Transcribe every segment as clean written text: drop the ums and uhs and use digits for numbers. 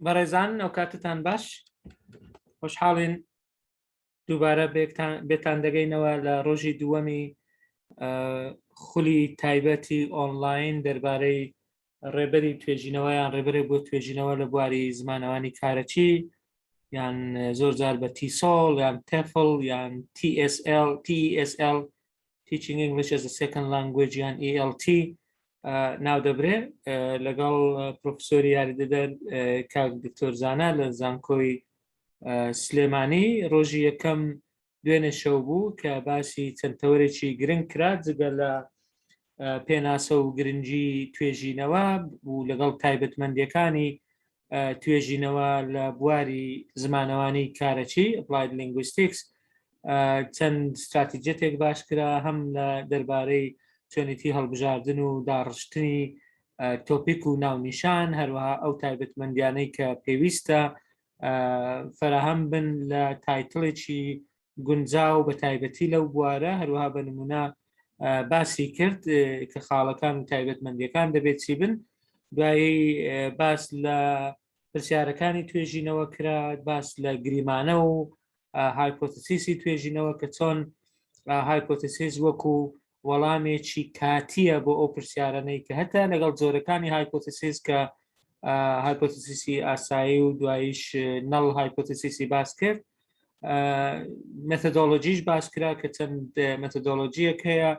بەڕێزان ئەوکاتتان باش خۆشحاڵین دووبارە بێتان دەگەینەوە لە ڕۆژی دووەمی خولی تایبەتی ئۆنلاین دەربارەی ڕێبەری توێژینەوە یان ڕێبەرێک بۆ توێژینەوە لە بواری زمانەوانی کارەکی یان زۆر جار بە TESOL یان TEFL یان TSL TESL Teaching English as a Second Language یان ELT ناو دەبرێ لەگەڵ پرۆفسۆری یاریدەدەر کاک دکتۆر زانا لە زانکۆی سلێمانی. ڕۆژی یەکەم دوێنێ شەو بوو کە باسی چەند تەوەرێکی گرنگ کرا، جگە لە پێناسە و گرنگی توێژینەوە و لەگەڵ تایبەتمەندیەکانی توێژینەوە لە بواری زمانەوانی کارەکی Applied Linguistics، چەند ستراتیجەتێک باش کرا هەم لە دەربارەی چۆنێتی هەڵبژاردن و داڕشتنی تۆپیک و ناونیشان، هەروەها ئەو تایبەتمەندیانەی کە پێویستە فەراهەم بن لە title ێکی گونجاو بە تایبەتی لەو بوارە. هەروەها بە نمونە باسی کرد کە خاڵەکان و تایبەتمەندیەکان دەبێت چی بن. دوایی باس لە پرسیارەکانی توێژینەوە کرا، باس لە گریمانە و hypothesis ی توێژینەوە کە چۆن hypothesis وەکو وەڵامێکی کاتیە بۆ ئەو پرسیارانەی کە هەتا لەگەڵ جۆرەکانی hypothesis کە hypothesis ی ئاسایی و دواییش null hypothesis ی باس کرد. methodology ش باس کرا کە چەند methodology یەک هەیە،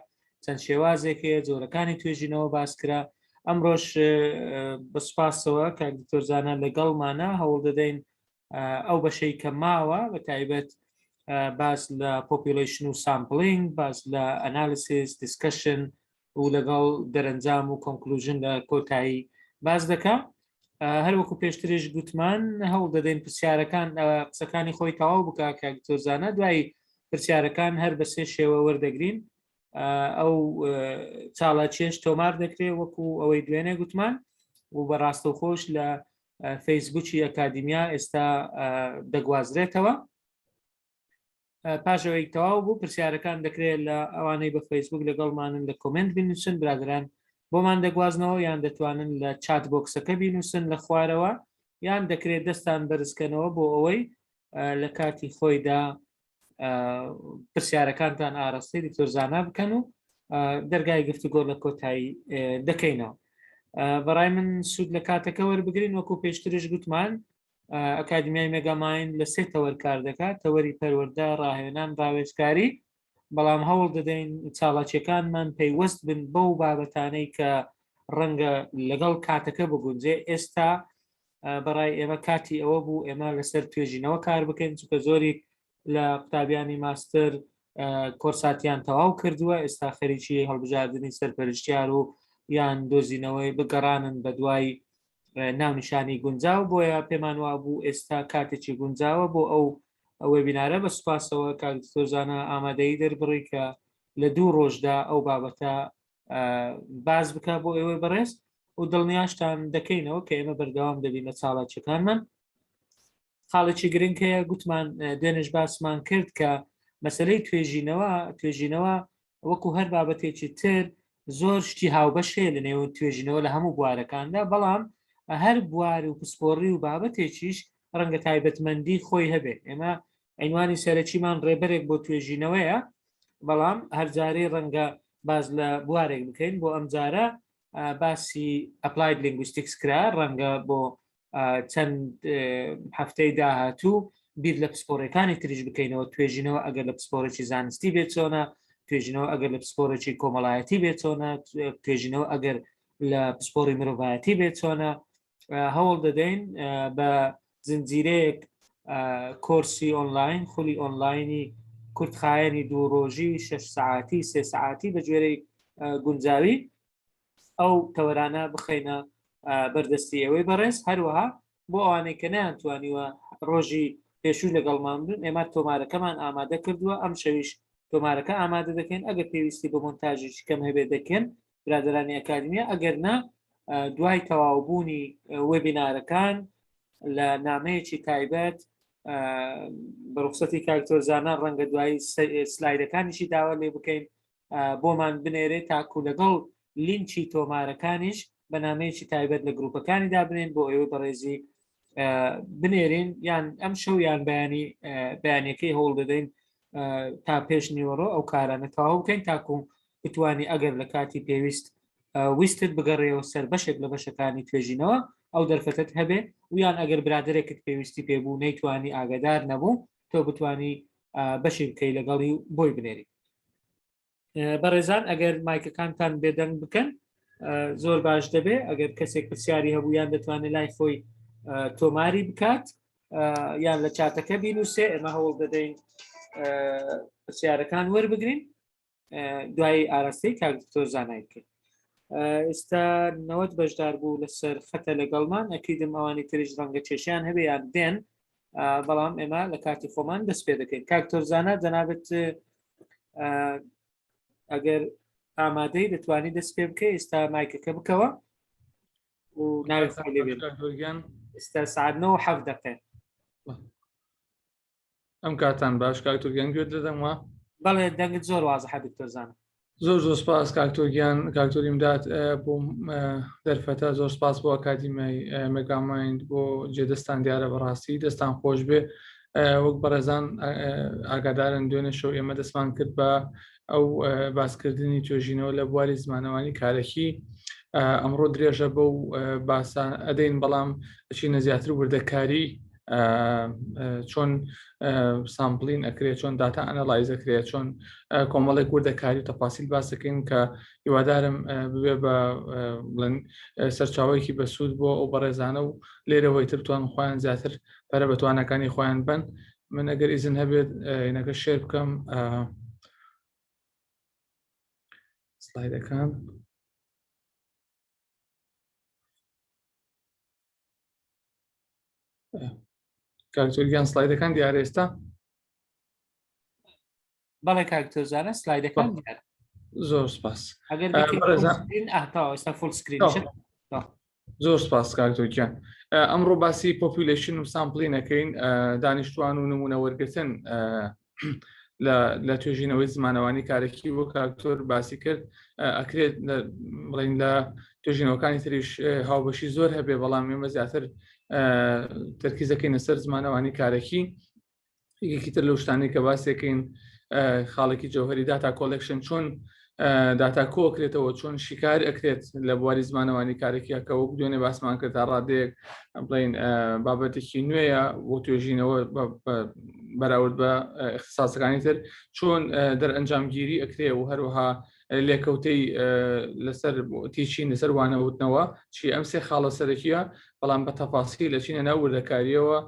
چەند شێوازێک هەیە، جۆرەکانی توێژینەوە باس کرا. ئەمڕۆش بە سوپاسەوە کاک دکتۆر زانا لەگەڵمانە، هەوڵ دەدەین ئەو بەشەی کە ماوە بە تایبەت باس لە population و sampling، باس لە analysis، discussion و لەگەڵ دەرەنجام و conclusion لە کۆتایی باس دەکا. هەروەکو پێشتریش گوتمان هەوڵ دەدەین پرسیارەکان قسەکانی خۆی تەواو بکا کاک دکتۆر زانا، دوای پرسیارەکان هەر بە سێ شێوە وەردەگرین. ئەو چاڵاکیەش تۆمار دەکرێت وەکو ئەوەی دوێنێ گوتمان و بە ڕاستەوخۆش لە فەیسبوکی ئەکادیمیا ئێستا دەگوازرێتەوە. پاش ئەوەی تەواو بوو پرسیارەکان دەکرێت لە ئەوانەی بە فەیسبوک لەگەڵمانن لە comment بنووسن، برادران بۆمان دەگوازنەوە، یان دەتوانن لە chat box ەکە بینووسن لە خوارەوە، یان دەکرێت دەستان بەرزکەنەوە بۆ ئەوەی لە کاتی خۆیدا پرسیارەکانتان ئاراستەی دکتۆر زانا بکەن و دەرگای گفتوگۆ لە کۆتایی دەکەینەوە. بەڕای من سوود لە کاتەکە وەربگرین. وەکو پێشترش گوتمان ئەکادمیای مێگامایند لە سێ تەوەر کار دەکات، تەوەری پەروەردە، ڕاهێنان، ڕاوێژکاری، بەڵام هەوڵ دەدەین چاڵاکیەکانمان پەیوەست بن بەو بابەتانەی کە ڕەنگە لەگەڵ کاتەکە بگونجێ. ئێستا بەڕای ئێمە کاتی ئەوە بوو ئێمە لەسەر توێژینەوە کار بکەین، چونکە زۆری لە قوتابیانی ماستەر کۆرساتیان تەواو کردووە، ئێستا خەریکی هەڵبژاردنی سەرپەرشتیار و یان دۆزینەوەی بگەڕانن بە دوای ناونیشانی گونجاو، بۆیە پێمان وابوو ئێستا کاتێکی گونجاوە بۆ ئەو وێبینارە. بە سوپاسەوە کاک دکتۆر زانا ئامادەیی دەربڕی کە لە دوو ڕۆژدا ئەو بابەتە باس بکە بۆ ئێوەی بەڕێز و دڵنیاشتان دەکەینەوە کە ئێمە بەردەوام دەبین لە چاڵاکیەکانمان. خاڵێکی گرنگ هەیە گوتمان دوێنێش باسمان کرد کە مەسلەی توێژینەوە، توێژینەوە وەکو هەر بابەتێکی تر زۆر شتی هاوبەش هەیە لە نێوان توێژینەوە لە هەموو بوارەکاندا، بەڵام هەر بوار و پسپۆڕی و بابەتێکیش ڕەنگە تایبەتمەندی خۆی هەبێ. ئێمە عینوانی سەرەکیمان ڕێبەرێک بۆ توێژینەوەیە، بەڵام هەرجارەی ڕەنگە باز لە بوارێک بکەین. بۆ ئەم جارە باسی applied linguistics کرا، ڕەنگە بۆ چەند هەفتەی داهاتوو بیر لە پسپۆڕەکانی تریش بکەینەوە. توێژینەوە ئەگەر لە پسپۆڕێکی زانستی بێت چۆنە، توێژینەوە ئەگەر لە پسپۆڕێکی کۆمەڵایەتی بێت چۆنە، توێژینەوە ئەگەر لە پسپۆڕی مرۆڤایەتی بێت چۆنە. هەوڵ دەدەین بە زنجیرەیەک کۆرسی ئۆنلاین، خولی ئۆنلاینی کورتخایەنی دوو ڕۆژی، 6 سعاتی، سێ سعاتی بە گوێرەی گونجاوی ئەو تەوەرانە بخەینە بەردەستی ئێوەی بەڕێز. هەروەها بۆ ئەوانەی کە نەیانتوانیوە ڕۆژی پێشوو لەگەڵمان بن، ئێمە تۆمارەکەمان ئامادە کردووە، ئەم شەویش تۆمارەکە ئامادە دەکەین. ئەگەر پێویستی بە مۆنتاژێکی کەم هەبێت دەکەن برادرانی ئەکادمیە، ئەگەر نا دوای تەواوبوونی وێبینارەکان لە نامەیەکی تایبەت بە ڕوخسەتی کاک دکتۆر زانا ڕەنگە دوایی سلایدەکانیشی داوا لێ بکەین بۆمان بنێرێت تاکو لەگەڵ لینکی تۆمارەکانیش بە نامەیەکی تایبەت لە گروپەکانی دابنێن بۆ ئێوەی بەڕێزی. بنێرین یان ئەم شەو یان بەیانی بەیانەکەی هەوڵ دەدەین تا پێش نیوەڕۆ ئەو کارانە تەواو بکەین تاکو بتانی ئەگەر لە کاتی پێویست ویستت بگەڕێەوە سەر بەشێک لە بەشەکانی توێژینەوە ئەو دەرفەتت هەبێ ویان ئەگەر برادێکت پێویستی پێبوو نەیتوانی ئاگادار نەبوو تۆ بتانی بەشی بکەی لەگەڵی و بۆی بنێری. بەڕێزان ئەگەر مایکەکانتان بێدەنگ بکەن زۆر باش دەبێ ئەگەر کەسێک پرسیاری هەبوو یان دەتوانێت لای خۆی تۆماری بکات یان لە چاتەکە بینوسێ ئێمە هەوڵ دەدەین پرسیارەکان وەربگرین دوایی ئاراستەی کاک دکتۆر زانای بکەین ئێستا 90 بەشدار بوو لەسەر خەتە لەگەڵمان ئەکیدم ئەوانی تریش ڕەنگە کێشیان هەبێ یان دێن بەڵام ئێمە لە کاتی خۆمان دەست پێ دەکەین کاک تۆرزانە جەنابەت ئەگەر ئامادەی دەتوانی دەست پێ بکە ئێستا مایکەکە بکەوە و ناوی خۆی لێ بێت ئێستا سعات 9 دقیقە. ئەم کاتان باش کاک تورکیان گوێت دەدەمەوە؟ بەڵێ دەنگت زۆر وازحە دکتۆر زانا. زۆر زۆر سپاس کاک تورکیان کاک توریمداد بۆ دەرفەتە زۆر سپاس بۆ ئەکادیمیای مێگامایند بۆ جێدەستان دیارە بەڕاستی دەستان خۆش بێ وەک بەڕێزان ئاگادارن دوێنێ شەو ئێمە دەستمان کرد بە ئەو باسکردنی توێژینەوە لە بواری زمانەوانی کارەکی ئەمڕۆ درێژە بەو باسە ئەدەین بەڵام ئەچینە زیاتر وردەکاری چۆن sampling ئەکرێت چۆن data analyze ئەکرێت چۆن کۆمەڵێک وردەکاری و تەفاسیل باسەکەین کە هیوادارم ببێ بە بڵێن سەرچاوەیەکی بەسوود بۆ ئەو بەڕێزانە و لێرەوەی تر بتوان خۆیان زیاتر پەرە بە توانەکانی خۆیان بن من ئەگەر ئیزن هەبێت اینەکە share بکەم سلایدەکان. کاک تۆر گیان سلایدەکان دیارە ئێستا؟ بەڵێ کاک تۆزانە سلایدەکان دیارە. زۆر سپاس. ئەگەر ئێستا full screen. زۆر سپاس کاک تۆر گیان. ئەمڕۆ باسی population و sampling ئەکەین دانیشتوان و نمونە وەرگتن لە توێژینەوەی زمانەوانی کارەکی وەک کاک تۆر باسی کرد ئەکرێت بڵین لە توێژینەوەکانی تریش هاوبەشی زۆر هەبێ بەڵام ئێمە زیاتر تەرکیزەکەینە سەر زمانەوانی کارەکی یەکی تر لەو شتانەی کە باسێکین خاڵێکی جەوهری data collection چۆن داتا کۆکرێتەوە چۆن شیکار ئەکرێت لە بواری زمانەوانی کارێکیە کە وەک دوێنێ باسمان کرد تا ڕادەیەک بڵین بابەتێکی نوێیە بۆ توێژینەوە بەراورد بە اختصاسەکانی تر چۆن دەرئەنجامگیری ئەکرێ و هەروەها لێکەوتەی لەسەر teaching لەسەر وانەوتنەوە چی ئەم سێ خاڵە سەرەکیە بەڵام بە تەفاسی لە چینە ناو وردەکاریەوە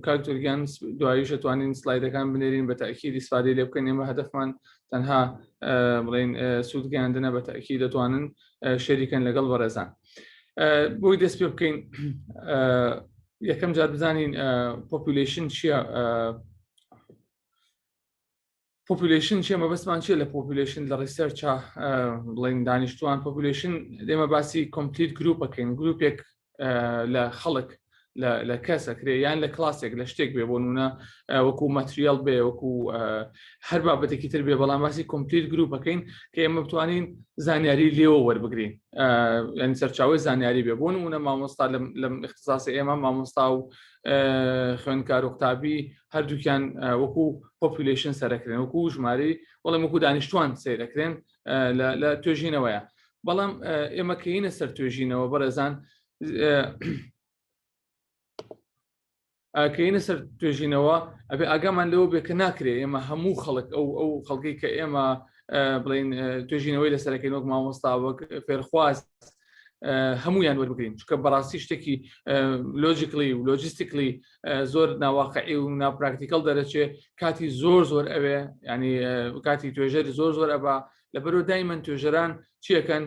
کاک تورگیان دواییش توانین سلایدەکان بنێرین بە تاکیدی ئیسفادەی لێ بکەن ئێمە هەدەفمان تەنها بڵێن سوودگەیاندنە بە تاکی دەتوانن شەریکەن لەگەڵ بەڕێزان بۆی دەست پێ بکەین یەکەم جار بزانین population چییە؟ population چیە مەبەستمان چیە لە population لە research ا بڵین دانیشتوان population ئێمە باسی complete group ئەکەین گروپێک لە خەڵک لە کەس ئەکرێ یان لە کلاسێک لە شتێک بێ بۆ نمونە وەکو material بێ وەکو هەر بابەتێکی تر بێ بەڵام باسی complete group ئەکەین کە ئێمە بتوانین زانیاری لێوە وەربگرین یعنی سەرچاوی زانیاری بێ بۆ نمونە مامۆستا لەم اختصاصی ئێمە مامۆستا و خوێندکار و قوتابی هەردووکیان وەکو population سەرەکرێن وەکو ژمارەی وەڵێ وەکو دانیشتوان سەیرەکرێن لە توێژینەوەیە بەڵام ئێمە کەینە سەر توێژینەوە بەڕێزان کەینە سەر توێژینەوە ئەبێ ئاگامان لەوە بێ کە ناکرێ ئێمە هەموو خەڵک ئەو ئەو خەڵکی کە ئێمە بڵین توێژینەوەی لەسەرەکەین وەک مامۆستا وەک فێرخواز هەمویان وەربگرین چونکە بەڕاستی شتێکی logically و logistically زۆر ناواقعی و نا practical دەرەچێ کاتی زۆر زۆر ئەوێ ینی کاتی توێژەری زۆر زۆر ئەبا لەبەرو دایمەن توێژەران چیەکەن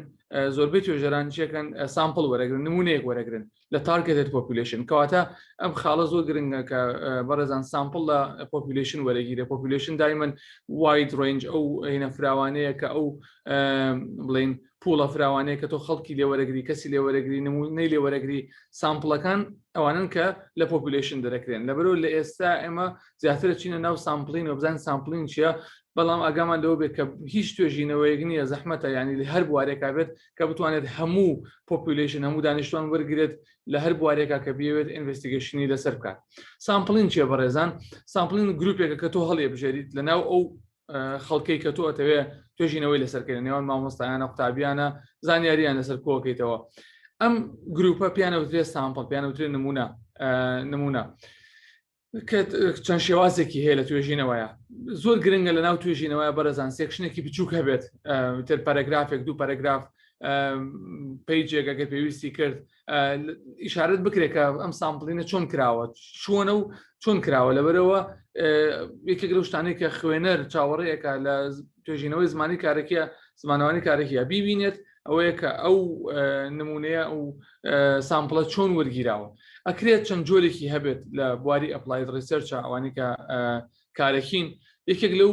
زۆربەی توێژەران چیەکەن sample وەرەگرن نمونەیەک وەرەگرن لە targeted population کەواتە ئەم خاڵە زۆر گرنگە کە بەڕێزان sample لە population وەرەگیرە population دایمەن wide range ئەو هینە فراوانەیە کە ئەو بڵین pool ە فراوانەیە کە تۆ خەڵکی لێوەرەگری کەسی لێوەرەگری نمونەی لێوەرەگری sample ەکان ئەوانن کە لە population دەرەکرێن لەبەرەوە لە ئێستا ئێمە زیاتر چینە ناو sampling و بزانین sampling چییە. بەڵام ئاگامان لەوە بێت کە هیچ توێژینەوەیەک نییە زەحمەتە ینی لە هەر بوارێکا بێت کە بتوانێت هەموو population هەموو دانیشتوان وەرگێت لە هەر بوارێکا کە بیەوێت investigation ی لەسەر بکات. sampling چیە بەڕێزان؟ sampling گروپێکە کە تۆ هەڵیە بژێریت لە ناو ئەو خەڵکەی کە تۆ ئەتەوێ توێژینەوەی لەسەرکردن نێوان مامۆستایانە قوتابیانە زانیاریان لەسەر کۆکەیتەوە ئەم گروپە پیانەوترێ sample پیانەوترێ نمونە نمونە کە چەند شێوازێکی هەیە لە توێژینەوەیە زۆر گرنگە لە ناو توێژینەوەە بەرەزان section ێکی بچووک هەبێت تر paragraph ێک دوو paragraph page ێک ئەگەر پێویستی کرد ئیشارەت بکرێت کە ئەم sampling ە چۆن کراوە چۆنە و چۆن کراوە لەبەرەوە یەکێک لەو شتانەی کە خوێنەر چاوەڕێیەکە لە توێژینەوەی زمانی کارەکیە زمانەوانی کارەکیە بیبینێت ئەوەیە کە ئەو نمونەیە ئەو sample ە چۆن وەرگیراوە ئەکرێت چەند جۆرێکی هەبێت لە بواری applied research ئەوانی کە کارەکین یەکێک لەو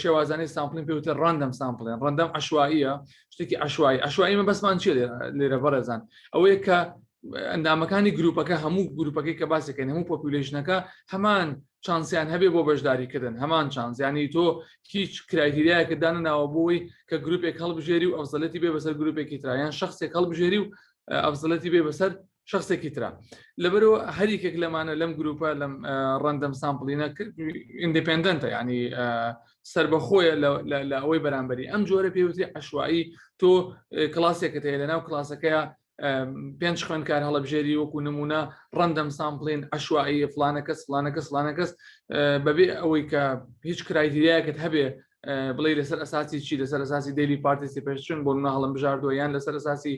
شێوازانەی sampling پێوتە random sampling random عشوائیە شتێکی عشوایی عشوایی مە بەسمان چیە لێرە بەڕێزان ئەوەیە کە ئەندامەکانی گروپەکە هەموو گروپەکەی کە باسەکەین هەموو population ەکە هەمان chance یان هەبێ بۆ بەشداریکردن هەمان chance ینی تۆ هیچ criteria یەکت دانەناوە بۆی کە گروپێک هەڵبژێری و ئەفزەلەتی بێ بەسەر گروپێکی ترا یان شخصێک هەڵبژێری و ئەفزەلەتی بێ بەسەر شخصێکی ترا لەبەرەوە هەریکێک لەمانە لەم گروپە لەم random sampling ە independent ە ینی سربەخۆیە لە ئەوەی بەرامبەری ئەم جۆرە پێوتری عشوایی تۆ کلاسێکت هەیە لە ناو کلاسەکەیە پێنج خوێندکار هەڵەبژێری وەکو نمونە random sampling عشوایی فلانە کەس فلانە کەس فلانە کەس بەبێ ئەوەی کە هیچ criteria یەکت هەبێ بڵێ لەسەر ئەساسی چی لەسەر ئەساسی daily participation بۆ منە هەڵم بژاردووە یان لەسەر ئەساسی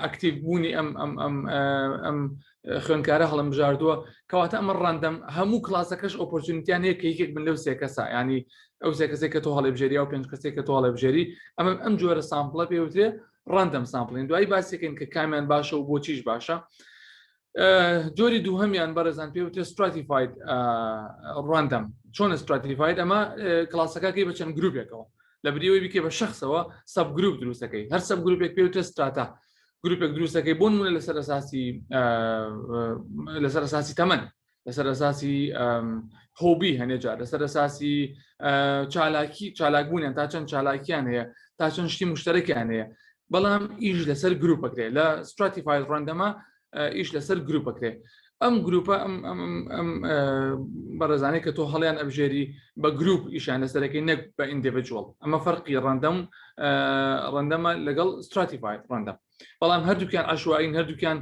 active بوونی ئەم ئەم ئەم ئەم خوێنکارە هەڵم بژاردووە کەواتە ئەمە random هەموو کلاسەکەش opportunity یان هەیە کە یەکێک بن لەو سێ کەسە ینی ئەو سێ کەسێک کە تۆ هەڵێ بژێری ئەو پێنج کەسێک کە تۆ هەڵێ بژێری ئەمە ئەم جۆرە sample ە پێوترێ random sampling دوایی باسێکن کە کامیان باشە و بۆچیش باشە جۆری دووهەمیان بەڕێزان پێوترێ stratified random چۆن stratified ئەمە کلاسەکەکەی بە چەند گروپێکەوە لە بریەوەی بکێ بە شخصەوە subgroup دروستەکەی هەر subgroup ێک پێوترێ strata گروپێک دروستەکەی بۆ نمونە لەسەر ئەساسی لەسەر ئەساسی تەمەن لەسەر ئەساسی hobby هەنێ جار لەسەر ئەساسی چالاکی چالاکبوونیان تا چەند چالاکیان هەیە تا چەند شتی مشتەرەکیان هەیە بەڵام ئیش لەسەر گروپەکرێت لە stratified random ە ئیش لەسەر گروپەکرێ ئەم گروپە ئەم بەڕێزانەی کە تۆ هەڵیان ئەبژێری بە گروپ ئیشان لەسەرەکەی نەک بە individual ئەمە فەرقی random random ە لەگەڵ stratified random بەڵام هەردووکیان عشوائین هەردووکیان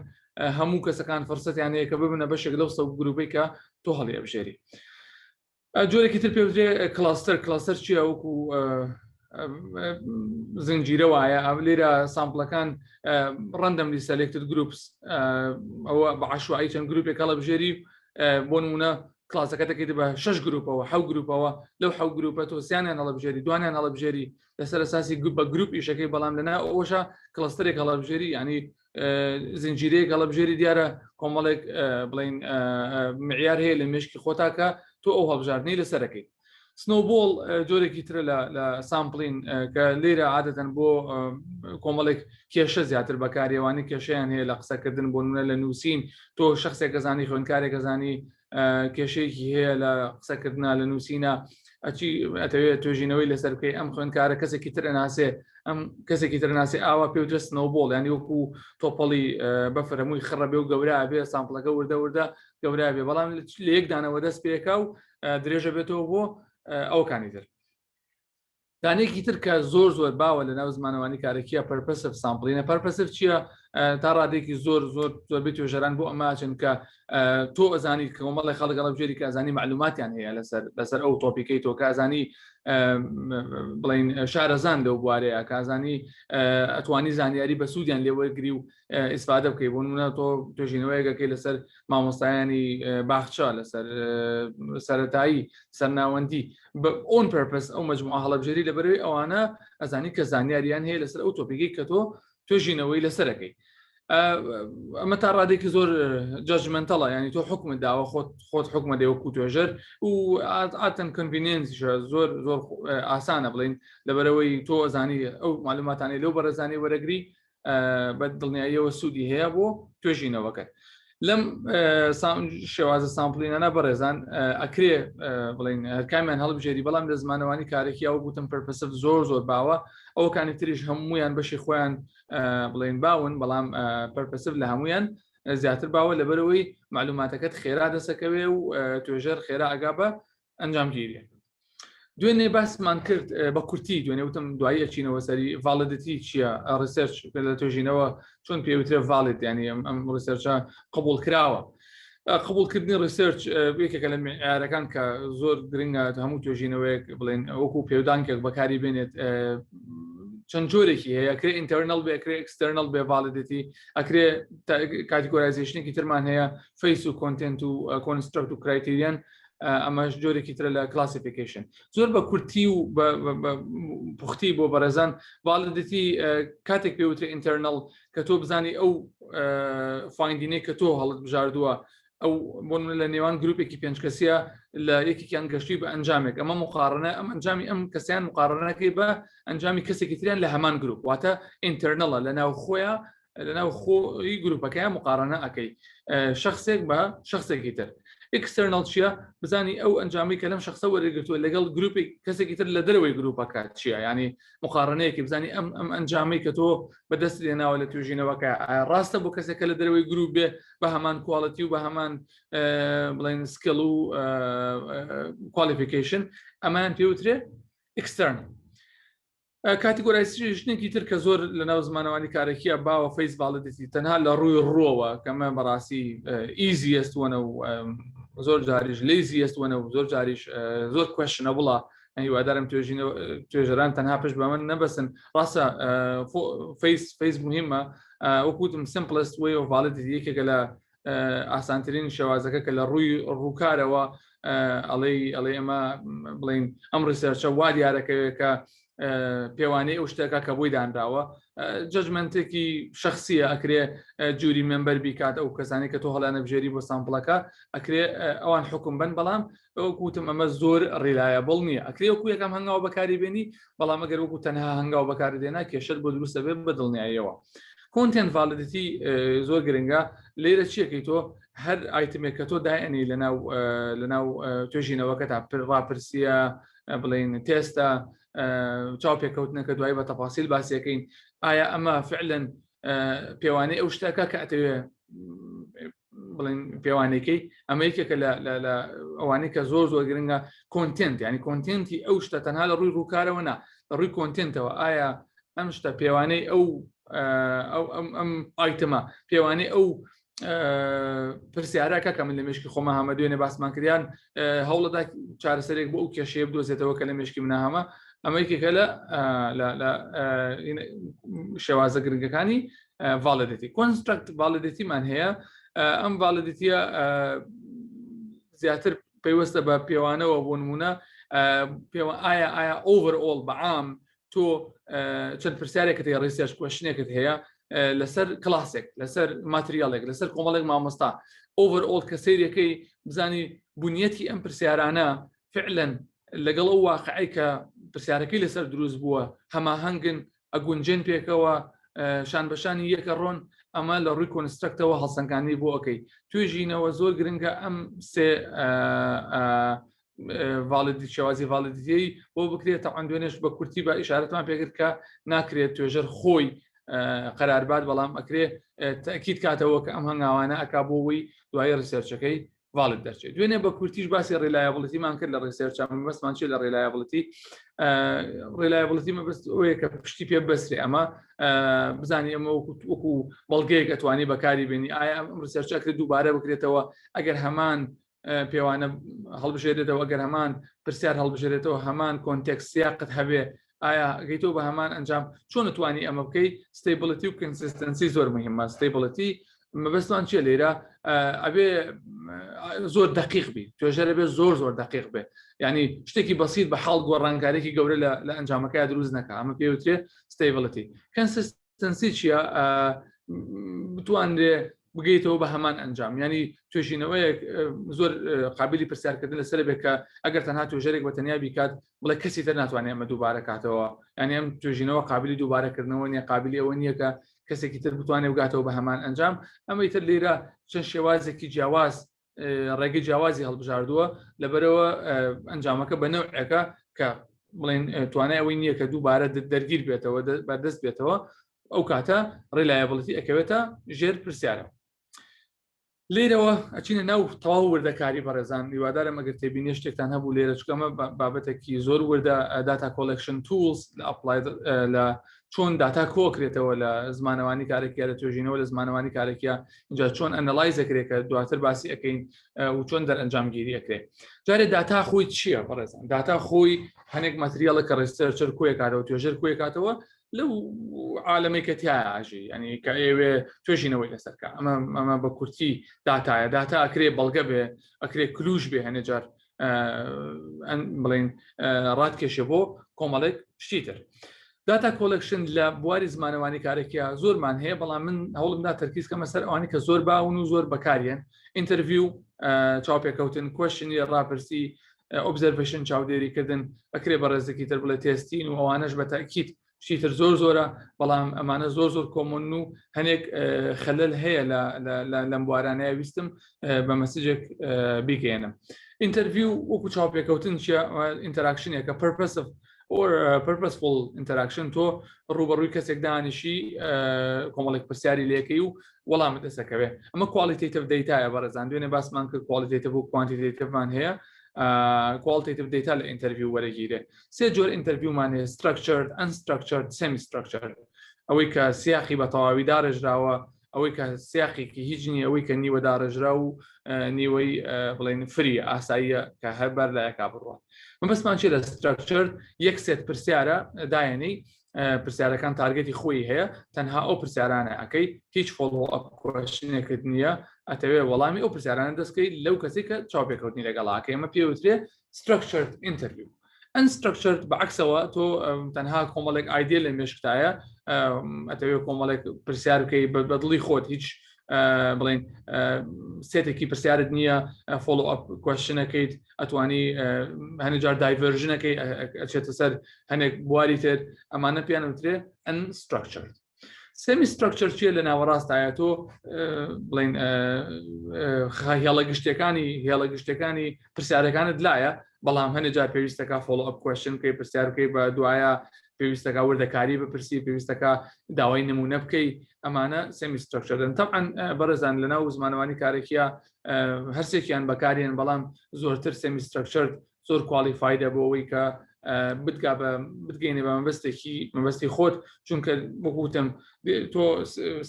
هەموو کەسەکان فرسەتیان هەیە کە ببنە بەشێک لەو subgroup ەی کە تۆ هەڵی ئەبژێری جۆرێکی تر پێوترێ cluster cluster چییە وەکو زنجیرە وایە ئەم لێرە sample ەکان randomly selected groups ئەوە بە عشوایی چەند گروپێک هەڵە بژێری بۆ نمونە کلاسەکە دەکەیت بە شش گروپەوە حەو گروپەوە لەو حەو گروپە تۆ سیانیان هەڵبژێری دوانیان هەڵبژێری لەسەر ئەساسی بە گروپ ئیشەکەی بەڵام لەنا ئەوەشە cluster ێک هەڵبژێری ینی زنجیرەیەک هەڵبژێری دیارە کۆمەڵێک بڵین معیار هەیە لە مشکی خۆتاکە تۆ ئەو هەڵبژاردنەی لەسەرەکەی snowball جۆرێکی ترە لە sampling کە لێرە عادەتەن بۆ کۆمەڵێک کێشە زیاتر بەکارێوانی کێشیان هەیە لە قسەکردن بۆ نمونە لە نووسین تۆ شخصێک گەزانی خوێنکارێک گەزانی کێشەیەکی هەیە لە قسەکردنا لە نووسینە ئەچی ئەتەوێت توێژینەوەی لەسەر بکەی ئەم خوێندکارە کەسێکی تر ئەناسێ ئەم کەسێکی تر ناسێ ئاوا پێ درست snowball ینی وەکو تۆپەڵی بەفرەمووی خڕە بێ و گەورە بێ sample ەکە وردە وردە گەورە بێ بەڵام لە یەکدانەوە دەست پێکا و درێژە بێتەوە بۆ ئەوکانی تر دانێکی تر کە زۆر زۆر باوە لە ناو زمانەوانی کارەکیە purposive sampling ە purposive چییە تا ڕادێکی زۆر زۆر زۆر بێت توێژەران بۆ ئەماچن کە تۆ ئەزانی کۆمەڵی خەڵک گەڵبژێری کە ئەزانی معلوماتیان هەیە لەسەر لەسەر ئەو topic ەی تۆ کە ئەزانی بڵین شارەزان لەو بوارەیە کە ئەزانی ئەتوانی زانیاری بە سوودیان لێوەرگری و ئیسفادە بکەی بۆ نمونە تۆ توێژینەوەیەکەکەی لەسەر مامۆستایانی باخچە لەسەر سەتایی سەرناوەندی on purpose ئەو مجموعە هەڵبژێری لە بەرەوەی ئەوانە ئەزانی کە زانیاریان هەیە لەسەر ئەو topic ەی کە تۆ توێژینەوەی لەسەرەکەی ئەمە تا ڕادێکی زۆر judgmental ە ینی تۆ حکومت داوە خۆت خۆت حکومە دێ وەکو توێژەر و ئاتەن convenience زۆر زۆر ئاسانە بڵین لەبەرەوەی تۆ ئەزانی ئەو معلوماتانی لەو بەڕێزانی وەرەگری بە دڵنیاییەوە سوودی هەیە بۆ توێژینەوەکەت. لەم شێوازە sampling انە بەڕێزان ئەکرێ بڵین هەرکامیان هەڵبژێری بەڵام لە زمانەوانی کارێکی ئەو گوتم purposive زۆر زۆر باوە ئەوکانی تریش هەمویان بەشی خۆیان بڵین باون بەڵام purposive لە هەمویان زیاتر باوە لەبەرەوەی معلوماتەکەت خێرا دەسەکەوێ و توێژەر خێرا ئەگا بە ئەنجامگیریە دوێنێ باسمان کرد بە کورتی دوێنێ وتم دوایی ئەچینەوە سەری validity چییە research لە توێژینەوە چۆن پێوترێ valid ینی ئەم research ە قبول کراوە قبولکردنی research یەکێکە لە معیارەکان کە زۆر گرنگە هەموو توێژینەوەیەک بڵێن وەکو پێودانکێک بەکاری بێنێت چەند جۆرێکی هەیە ئەکرێ internal بێ ئەکرێ external بێ validity ئەکرێ categorization ێکی ترمان هەیە face و content و construct و criterion ئەمەش جۆرێکی ترە لە classification زۆر بە کورتی و پوختی بۆ بەڕێزان validity کاتێک پێوترێ internal کە تۆ بزانی ئەو finding ەی کە تۆ هەڵت بژاردووە ئەو بۆ لە نێوان گروپێکی پێنج کەسیە لە یەکێکیان گەشتی بە ئەنجامێک ئەمە مقارنە ئەم ئەنجامی ئەم کەسیان مقارنەکەی بە ئەنجامی کەسێکی تریان لە هەمان گروپ واتە internal ە لە ناو خۆیان لەناو خۆی گروپەکەیان مقارنە ئەەکەی شخصێک بە شخصێکی تر external چییە بزانی ئەو ئەنجامی کە لەم شخصە وەرگتووە لەگەڵ گروپێک کەسێکی تر لە دەرەوەی گروپەکە چییە ینی مقارنەیەکی بزانی ئەم ئەم ئەنجامی کە تۆ بەدەست لێناوە لە توژینەوەکە ڕاستە بۆ کەسێکە لە دەرەوەی گروپ بێ بە هەمان quality و بە هەمان بڵێن skill و qualification ئەمان پێوترێ external categorization ێکی تر کە زۆر لە ناو زمانەوانی کارەکیە باوە face validity تەنها لە ڕووی ڕووەوە کەمە بەڕاستی easiest one ە و زۆر جاریش laziest one ە و زۆر جاریش زۆر questionable ە هیوادارم توێژەران تەنها پشت بە من نەبەسن ڕاستە face face مهمە وەکوتم simplest way of validity یەکێکە لە ئاسانترین شێوازەکە کە لە ڕووی ڕووکارەوە ئەڵێ ئەڵێ ئەمە بڵین ئەم research ە وا دیارەکەوێت کە پێوانەی ئەو شتێکە کە بۆی دانراوە judgment ێکی شخصیە ئەکرێ jury member بیکات ئەو کەسانی کە تۆ هەڵیانە بژێری بۆ sample ەکە ئەکرێ ئەوان حکوم بن بەڵام وەکوتم ئەمە زۆر reliable نییە ئەکرێ وەکو یەکەم هەنگاو بەکاری بێنی بەڵام ئەگەر وەکو تەنها هەنگاو بەکاری دێنا کێشت بۆ دروستە بێت بە دڵنیاییەوە content validity زۆر گرنگە لێرە چیەکەی تۆ هەر item ێک کە تۆ دایەنی لەناو لەناو توێژینەوەکە تا ڕاپرسیە بڵین تێستە چاو پێکەوتنەکە دوایی بە تەفاسیل باسیەکەین ئایا ئەمە فعلەن پێوانەی ئەو شتەکە کە ئەتەوێ بڵین پێوانەکەی ئەمە یەکێکە لە ئەوانەی کە زۆر زۆر گرنگە content ینی content ی ئەو شتە تەنها لە ڕووی ڕووکارەوە نا لە ڕووی content ەوە ئایا ئەم شتە پێوانەی ئەو ئەو ئەم ئەم item ە پێوانەی ئەو پرسیارەکە کە من لە مشکی خۆمە هەمە دوێنێ باسمان کردیان هەوڵەدا چارەسەرێک بۆ ئەو کێشەیە بدۆزێتەوە کە لە مشکی منە هەمە ئەمە یەکێکە لە لە شێوازە گرنگەکانی validity construct validity مان هەیە ئەم validity ە زیاتر پەیوەستە بە پێوانەوە بۆ نمونە پێوە ئایا ئایا overall بەعام تۆ چەند پرسیارێکت هەیە research question ێکت هەیە لەسەر کلاسێک لەسەر material ێک لەسەر کۆمەڵێک مامۆستا overall کە سەیرەکەی بزانی بنیەتی ئەم پرسیارانە فعلا لەگەڵ ئەو واقعی کە پرسیارەکەی لەسەر دروست بووە هەماهەنگن ئەگونجێن پێکەوە شان بەشانی یەکە ڕۆن ئەمە لە ڕووی construct ەوە هەڵسەنگاندنی بۆ ئەەکەی توێژینەوە زۆر گرنگە ئەم سێ validity شێوازی validity بۆ بکرێت تەعاان دوێنێش بە کورتی بە ئیشارەتمان پێکرد کە ناکرێت توێژەر خۆی قەراربات بەڵام ئەکرێ تاکیید کاتەوە کە ئەم هەنگاوانە ئەک بۆەوەی دوای research ەکەی valid دەرچێت دوێنێ بە کورتیش باسی reliability مان کرد لە research مەبەستمان چی لە reliability reliability مەبەست ئەوەیە کە پشتی پێ بەسرێ ئەمە بزانی ئەمە وەکو بەڵگەیەک ئەتوانی بەکاری بێنی ئایا ئەم research ە کرد دووبارە بکرێتەوە ئەگەر هەمان پێوانە هەڵبژێرێتەوە ئەگەر هەمان پرسیار هەڵبژێرێتەوە هەمان context سیاقت هەبێ ئایا گەیتەوە بە هەمان ئەنجام چۆن توانی ئەمە بکەی stability و consistency زۆر مهمە stability مەبەستمان چیە لێرە ئەبێ زۆر دقیق بی توێژەرە بێ زۆر زۆر دقیق بێ ینی شتێکی بەسییت بە حاڵ گۆڕانکارێکی گەورە لە ئەنجامەکە دروست نەکە ئەمە پێوترێ stability consistency چییە بتوانرێ بگەیتەوە بە هەمان ئەنجام ینی توێژینەوەیەک زۆر قابلی پرسیارکردن لەسەر بێت کە ئەگەر تەنها توێژەرێک بە تەنیا بیکات بڵێ کەسی تر ناتوانێت ئەمە دووبارە کاتەوە یعنی ئەم توێژینەوە قابلی دووبارەکردنەوە نیە قابلی ئەوە نییە کە کەسێکی تر بتوانێت بگاتەوە بە هەمان ئەنجام. ئەمەی تر لێرە چەند شێوازێکی جیاواز، ڕێگەی جیاوازی هەڵبژاردووە، لەبەرەوە ئەنجامەکە بە نەوعێکە کە بڵێن توانای ئەوەی نییە کە دووبارە دەرگیر بێتەوە، بەردەست بێتەوە. ئەو کاتە reliability ئەکەوێتە ژێر پرسیارەوە. لێرەوە ئەچینە ناو تەواو وردەکاری بەڕێزان. هیوادارم ئەگەر تێبینی شتێکتان هەبوو لێرە، چونکە ئەمە بابەتێکی زۆر وردە. data collection tools لە applied، لە چۆن داتا کۆکرێتەوە لە زمانەوانی کارێکیە، لە توێژینەوە لە زمانەوانی کارێکیە، اینجا چۆن analyze ئەکرێت کە دواتر باسی ئەەکەین، و چۆن دەرئەنجامگیری ئەکرێ. جارێ داتا خۆی چییە بەڕێزان؟ داتا خۆی هەنێک material ە کە researcher کۆیەکاتەوە، توێژەر کۆیەکاتەوە لەو عالەمەی کە تیا ئاژی، ینی کە ئێوێ توێژینەوەی لەسەرکە. ئەمە بە کورتی داتایە. داتا ئەکرێ بەڵگە بێ، ئەکرێ clue ش بێ، هەنێ جار بڵین ڕاتکێشێ بۆ کۆمەڵێک شتی تر. data collection لە بواری زمانەوانی کارێکیا زۆرمان هەیە، بەڵام من هەوڵمدا تەرکیز کەمە سەر ئەوانی کە زۆر باون و زۆر بەکاریان. interview چاوپێکەوتن، questionnaire ڕاپرسی، observation چاودێریکردن، ئەکرێ بە ڕێزێکی تر بڵێ testing و ئەوانەش. بە تاکیت شتی تر زۆر زۆرە، بەڵام ئەمانە زۆر زۆر common و هەنێک خەلەل هەیە لەم بوارانەیە، ویستم بە message ێک بیگەێنم. interview وەکو چاوپێکەوتن چیە؟ interaction ێکە، purposive or purposeful interaction. تۆ ڕوبەڕووی کەسێک دانیشی، کۆمەڵێک پرسیاری لەکەی و وەڵامت دەسەکەوێ. ئەمە qualitative data یە بەڕێزان. دوێنێ باسمان کرد qualitative و quantitative مان هەیە. qualitative data لە interview وەرەگیرێ. سێ جۆر interview مان هەیە: structured، unstructured، semi structured. ئەوەی کە سیاقی بە تەواوی داڕێژراوە، ئەوەی کە سیاقێکی هیچ نییە، ئەوەی کە نیوە داڕێژرا و نیوەی بڵێن free ئاساییە کە هەر بەر لایەکا بڕوات. مەبەستمان چی لە structured؟ یەک set پرسیارە دایەنەی، پرسیارەکان target ی خۆی هەیە، تەنها ئەو پرسیارانە ئەەکەی، هیچ follow up question ێکت نییە، ئەتەوێ وەڵامی ئەو پرسیارانە دەستکەی لەو کەسی کە چاوپێکەوتنی لەگەڵاکەی. ئەمە پێوترێ structured interview. Unstructured بەعکسەوە، تۆ تەنها کۆمەڵێک idea لە مێشکتایە، ئەتەوێ کۆمەڵێک پرسیار بکەی بە دڵی خۆت، هیچ بڵین set ێکی پرسیارت نییە، follow up question ەکەیت، ئەتوانی هەنێ جار diversion ەکەی ئەچێتە سەر هەنێک بواری تر. ئەمانە پێیان وترێ unstructured. Semi structure چیە؟ لە ناوەڕاستایە. تۆ بڵین هێڵە گشتەکانی هێڵە گشتەکانی پرسیارەکانت لایە، بەڵام هەنێ جار پێویستەکە follow up question بکەی، پرسیار بکەی، بە دوایە پێویستەکە وردەکاری بپرسی، پێویستەکە داوای نمونە بکەی. ئەمانە semi structured ن. طبعا بەڕێزان لە ناو زمانەوانی کارێکیە هەرسێکیان بەکارێن، بەڵام زۆرتر semi structure زۆر qualified ە بۆ ئەوەی کە بتگا بە بتگەینێ بە مەبەستێکی مەبەستی خۆت، چونکە وەکوتم تۆ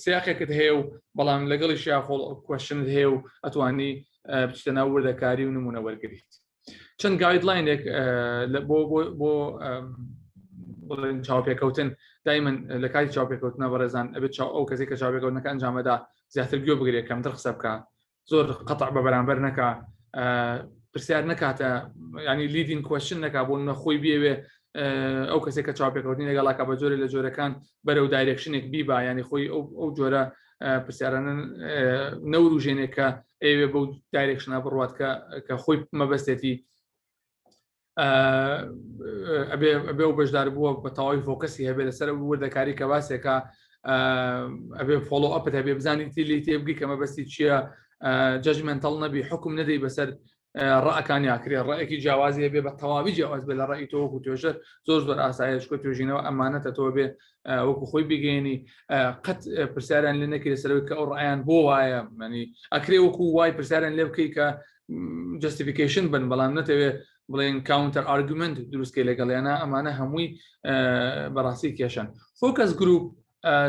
سیاقێکت هەیە و بەڵام لەگەڵی شیا follow question ت هەیە و ئەتوانی بچتە ناو وردەکاری و نمونە وەرگریت. چەند guideline ێک بۆ بۆ بڵێن چاوپێکەوتن. دایمەن لە کاتی چاوپێکەوتنە بەڕێزان ئەبێت چاو ئەو کەسێک کە چاوپێکەوتنەکە ئەنجامەدا زیاتر گوێ بگرێت، کەمتر قسە بکە، زۆر قەتع بە بەرامبەر نەکا، پرسیار نکاتە، ینی leading question نەکا. بۆ نە خۆی بێوێ ئەو کەسێک کە چاوپێکەوتنی لەگەڵاکە بە جۆرە لە جۆرەکان بەرەو direction ێک بیبا، ینی خۆی ئەو جۆرە پرسیارانە نەوروژێنێک کە ئەوێ بەو direction ە بڕوات کە خۆی مەبەستێتی. ئەبێ و بەشدار بووە بە تەواوی focus ی هەبێ لەسەر وردەکاری کە باسێکە. ئەبێ follow up ت هەبێ، بزانیت لی تێبگی کە مەبەستی چییە. Judgmental نەبی، حکم نەدەی بەسەر ڕەکان، یاکرێ ڕێکی جیاوازی هەبێ بە تەواوی جیاواز بێ لە ڕێی تۆ وەکو توێژەر. زۆر زۆر ئاسایش کە توێژینەوە ئەمانەتە، تۆ بێ وەکو خۆی بگەێنی. قەت پرسیاران لێ نەکرێ سەرەوەی کە ئەو ڕایان بۆ وایە. منی ئەکرێ وەکو وای پرسیاران لێ بکەی کە justification بن، بەڵام نەتەوێ بڵێن counter argument دروستکەی لەگەڵیانە. ئەمانە هەمووی بەڕاستی کێشن. Focus group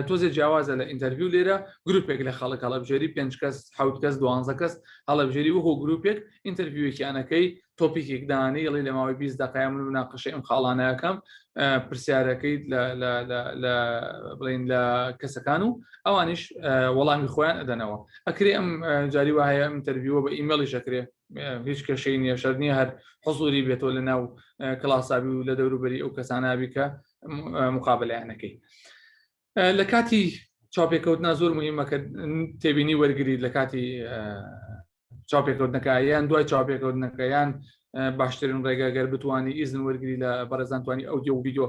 تۆزێ جیاوازە لە interview. لێرە گروپێک لە خەڵک هەڵەبژێری، پێنج کەس، حوت کەس، 12 کەس هەڵەبژێری، وەکو گروپێک interview ێکیانەکەی، topic ێک دانی، ئەڵی لە ماوەی 20 دقای من مناقشەی ئەم خاڵانەکەم، پرسیارەکەی لە بڵین لە کەسەکان و ئەوانیش وەڵامی خۆیان ئەدەنەوە. ئەکرێ ئەم جاری وایە ئەم interview ە بە ئیمێڵیش ئەکرێ، هیچ کێشەی نییە، شەر نییە هەر حزوری بێتەوە لە ناو کلاسابی و لە دەوروبەری ئەو کەسانابی کە مقابلەیانەکەی. لە کاتی چاپێکەوتنا زۆر مهمە کە تێبینی وەرگریت لە کاتی چاپێکەوتنەکە یان دوای چاپێکەوتنەکە یان باشترین ڕێگە گەر بتانی ئیزن وەرگری لە بەڕێزان توانی ئەودیو و ڤیدیۆ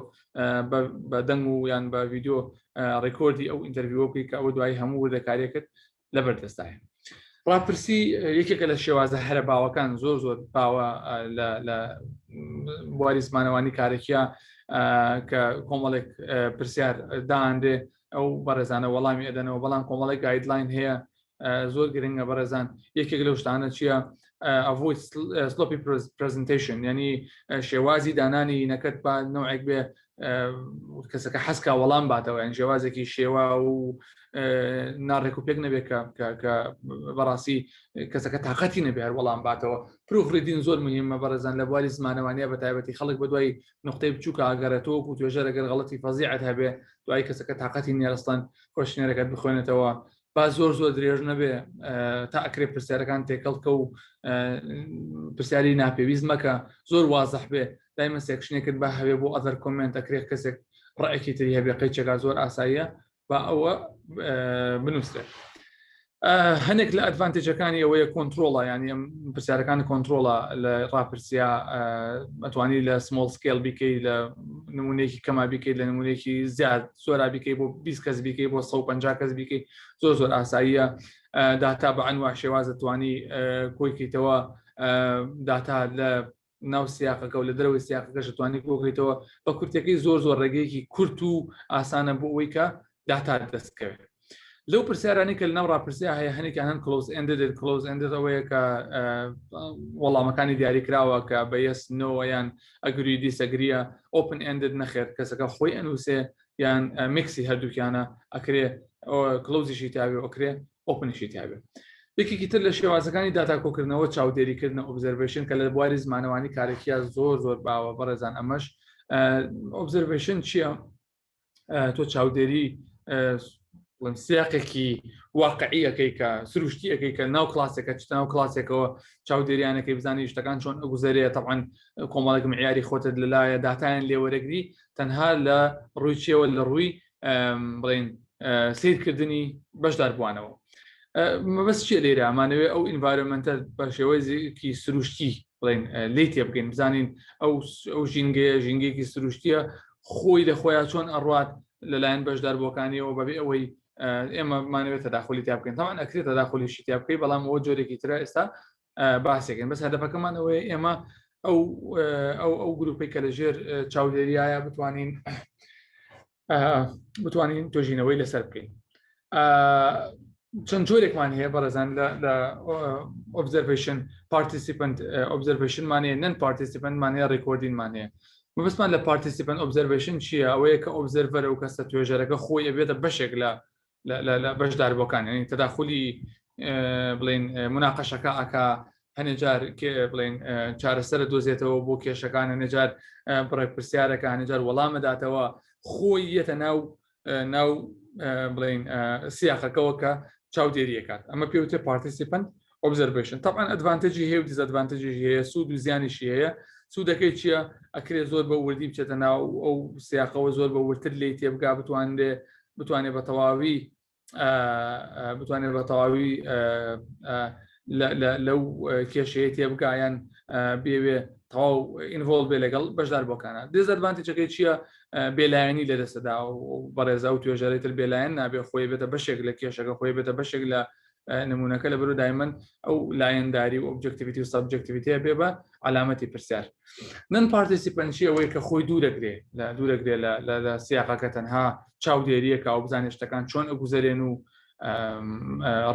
بە دەنگ و یان بە ڤیدیۆ record ی ئەو interview بکەیت کە ئەوە دوایی هەموو وردەکاریەکەت لەبەردەستایە. ڕاپرسی یەکێکە لە شێوازە هەرە باوەکان زۆر زۆر باوە لە بواری زمانەوانی کارێکیە کە کۆمەڵێک پرسیار دانرێ ئەو بەڕێزانە وەڵامی ئەدەنەوە بەڵام کۆمەڵێک guideline هەیە زۆر گرنگە بەڕێزان یەکێک لەو شتانە چییە avoid sloppy presentation ینی شێوازی دانانی نەکەت با نوعێک بێ کەسەکە حەسکا وەڵام باتەوە یان شێوازێکی شێوا و ناڕێک و پێک نەبێت کە بەڕاستی کەسەکە تااقەتی نەبێ هەر وەڵام باتەوە proofreading زۆر مهمە بەڕێزان لە بواری زمانەوانە بە تایبەتی خەڵک بە دوای نقطەی بچووکە ئاگەرێتەوە و توێژەرەگەر غەڵەتی فەزیعت هەبێ دوای کەسەکە تااقەتی نیەرستان questionnaire ەکەت بخوێنێتەوە با زۆر زۆر درێژ نەبێ تا ئەکرێ پرسیارەکان تێکەڵکە و پرسیاری ناپێویست مەکە زۆر وازح بێ دایمە section ێکت بە هەوێ بۆ other comment ئەکرێت کەسێک ڕێکی تری هەبێ قەیچێکا زۆر ئاساییە با ئەوە بنووسرێت هەنێک لە advantage ەکانی ئەوەیە کۆنتترۆڵە ینی ئەم پرسیارەکان کۆنتترۆڵە لە ڕاپرسیا ئەتوانی لە small scale بیکەی لە نمونەیەکی کەما بیکەیت لە نمونەیەکی زیاد زۆرا بیکەی بۆ 20 کەس بیکەی بۆ 150 کەس بیکەی زۆر زۆر ئاساییە داتا بە ئەنوا شێوازە توانی کۆیکەیتەوە داتا لە ناو سیاقەکە و لە دەرەوەی سیاقەکەش توانی کۆکەیتەوە بە کورتەکەی زۆر زۆر ڕێگەیەکی کورت و ئاسانە بۆ ئەوەی کە داتا دەستکەوێت لەو پرسیارانی کە لەناو ڕاپرسیا هەیە هەنێکیان هەن close ended close ended ئەوەیە کە وەڵامەکانی دیاری کراوە کە بە yes no یان agree disagree ە open ended نەخێر کەسەکە خۆی ئەنووسێ یان mix ی هەردووکیانە ئەکرێ close یشی تیاێ ئەکرێ open یشی تیاێ یەکێکی تر لە شێوازەکانی داتا کۆکردنەوە چاودێریکردنە observation کە لە بواری زمانەوانی کارێکیە زۆر زۆر باوە بەڕێزان ئەمەش observation چییە تۆ چاودێری بڵێم سیاقێکی واقعیەکەی کە سروشتیەکەی کە ناو کلاسێکە چ ناو کلاسێکەوە چاودێریانەکەی بزانی شتەکان چۆن ئەگوزەرێ تەعاان کۆمەڵێک معیاری خۆتت لەلایە داتایان لێوەرەگری تەنها لە ڕووی چیەوە لە ڕووی بڵین سیرکردنی بەشداربووانەوە مەبەست چیە لێرە ئەمانەوێ ئەو environment ە بە شێوەیەکی سروشتی بڵێن لی تێبگەین بزانین ئەو ئەو ژینگەیە ژینگەیەکی سروشتیە خۆی لە خۆیان چۆن ئەڕوات لەلایەن بەشداربووەکانیەوە بەبێ ئەوەی ئێمە مانەوێت تەداخلی تیا بکەین تاوان ئەکرێت تەداخلیشی تیا بکەی بەڵام ئەوە جۆرێکی ترە ئێستا باسێکن بەس هەدەفەکەمان ئەوەیە ئێمە ئەو ئەو ئەو گروپێک کە لەژێر چاودێریایە بتوانین بتوانین توێژینەوەی لەسەر بکەین چەند جۆرێکمان هەیە بەڕێزان لە observation participant observation مان هەیە non participant مان هەیە recording مان هەیە مەبەستمان لە participant observation چییە ئەوەیە کە observer و کەسە توێژەرەکە خۆی ئەبێتە بەشێک لە لە بەشداربووەکان ینی تەداخلی بڵێن مناقەشەکە ئاکا هەنێ جار بڵێن چارەسەرە دۆزێتەوە بۆ کێشەکان هەنێ جار بڕێک پرسیارەکە هەنێ جار وەڵامەداتەوە خۆی یەتە ناو ناو بڵین سیاقەکەەوە کە چاودێریەکات ئەمە پێوتێ participant observation طبعا advantage ی هەیە و disadvantage ی هەیە سوود و زیانیشی هەیە سوودەکەی چییە؟ ئەکرێ زۆر بە وردی بچێتە ناو ئەو سیاقەوە زۆر بە وردتر لێی تێبگا بتوانرێ بتوانێت بە تەواوی بتوانێت بە تەواوی لەو کێشەیە تێبگایان بێوێ تەواو involve بێ لەگەڵ بەشدار بۆکانە disadvantage ەکەی چییە بێلایەنی لە دەستدا و بەڕێزە و توێژەرەی تر بێلایەن نابێ خۆی بێتە بەشێک لە کێشەکە خۆی بێتە بەشێک لە نمونەکە لە بەرو دایمەن ئەو لایەنداری و objectivity و subjectivity بێ بە علامەتی پرسیار non participant ی ئەوەیە کە خۆی دوورەگرێ لە دوورەگرێ لە سیاقەکە تەنها چاودێریەکە و بزانێت شتەکان چۆن ئەگوزەرێن و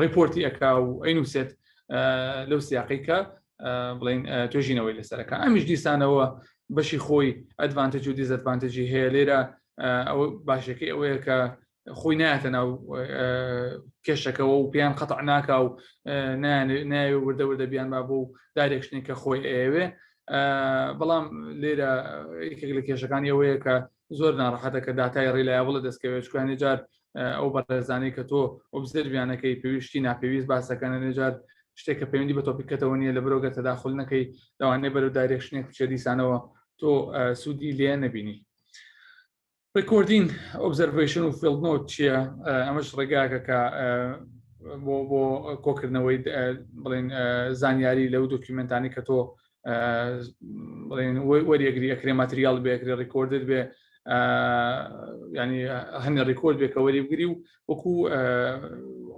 report ی ئەک و ئەینووسێت لەو سیاقی کە بڵین توێژینەوەی لەسەرەکە ئەمیش دیسانەوە بەشی خۆی advantage و disadvantage ی هەیە لێرە ئەوە باشەکەی ئەوەیە کە خۆی نایەتە ناو کێشەکەەوە و پێیان قەتع ناکا و ناوێ وردە وردە بیان با بۆ و direction ێک کە خۆی ئەیەوێ بەڵام لێرە یەکێک لە کێشەکانی ئەوەیە کە زۆر ناڕەحەتە کە داتای reliable دەستکەوێت چکانی جار ئەو بەڕێزانەی کە تۆ observe یانەکەی پێویستی ناپێویست باسەکەنە نێجار شتێک کە پەیوەندی بە topic ەکەتەوە نییە لە برۆگە تەداخل نەکەی لەوانەیە بەرەو direction ێک بچێ دیسانەوە تۆ سوودی لێ نەبینی recording observation و field note چییە؟ ئەمەش ڕێگاکە کە بۆ بۆ کۆکردنەوەی بڵێن زانیاری لەو document انی کە تۆ بڵێن وەریەگری ئەکرێ material بێ ئەکرێ recorded بێ ینی هەنێ record بێ کە وەری بگری و وەکو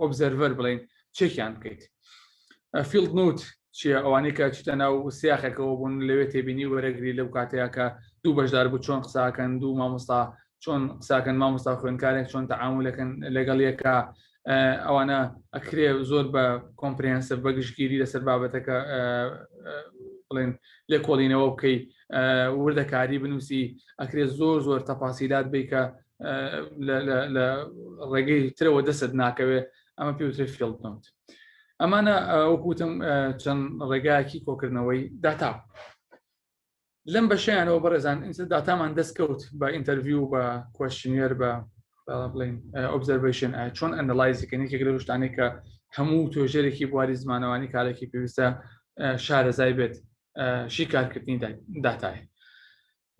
observer بڵین چێکیان بکەیت. field note چیە؟ ئەوانەی کە چیتە ناو سیاخێکەوە بوون لەوێ تێبینی وەرەگری لەو کاتەیە کە دوو بەشدار بوو چۆن قساکەن دوو مامۆستا چۆن قساکەن مامۆستا خوێنکارێک چۆن تەعامولەکەن لەگەڵ یەکە ئەوانە ئەکرێ زۆر بە comprehensive بە گشتگیری لەسەر بابەتەکە بڵێن لێکۆڵینەوە بکەی وردەکاری بنووسی ئەکرێ زۆر زۆر تەپاسیلات بی کە لە ڕێگەی ترەوە دەست ناکەوێ ئەمە پێوترێ field note. ئەمانە وەکوتم چەند ڕێگایەکی کۆکردنەوەی داتا لەم بەشیانەوە بەڕێزان ئینسە داتامان دەستکەوت بە interview بە questionnaire بە بڵین observation چۆن analyze ی کەن یەکێک لەو شتانەی کە هەموو توێژەرێکی بواری زمانەوانی کارێکی پێویستە شارەزای بێت شیکارکردنی داتای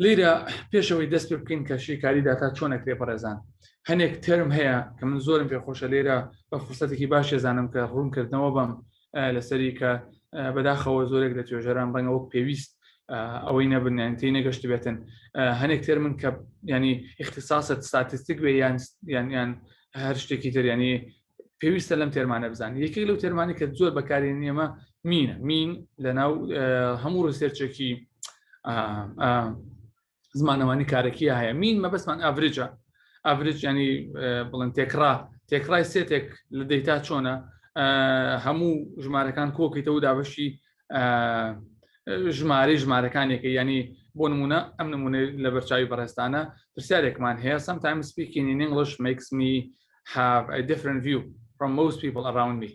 لیرە پێشەوەی دەست پێ بکەین کە شیکاری داتا چۆن ئەکرێ بەڕێزان هەنێک term هەیە کە من زۆرم پێخۆشە لێرە بە فرسەتێکی باش زانم کە ڕوونکردنەوە بەم لەسەری کە بەداخەوە زۆرێک لە توێژەران ڕەنگە وەک پێویست ئەوەی نەبن یان تی نەگەشت بێتن هەنێک term ن کە ینی اختصاصت statistic بێ یان یان یان هەر شتێکی تر ینی پێویستە لەم term انە بزانین یەکێک لەو term انی کە زۆر بەکاری نیەمە mean ە. mean لە ناو هەموو research ێکی زمانەوانی کارەکیە هەیە. mean مەبەستمان average ە. average ینی بڵێن تێکڕا تێکڕای set ێک لە data چۆنە هەموو ژمارەکان کۆکەیتەوە دابەشی ژمارەی ژمارەکانێکە ینی بۆ نمونە ئەم نمونە لە بەرچاوی بەڕێستانە پرسیارێکمان هەیە sometimes speaking in English makes me have a different view from most people around me.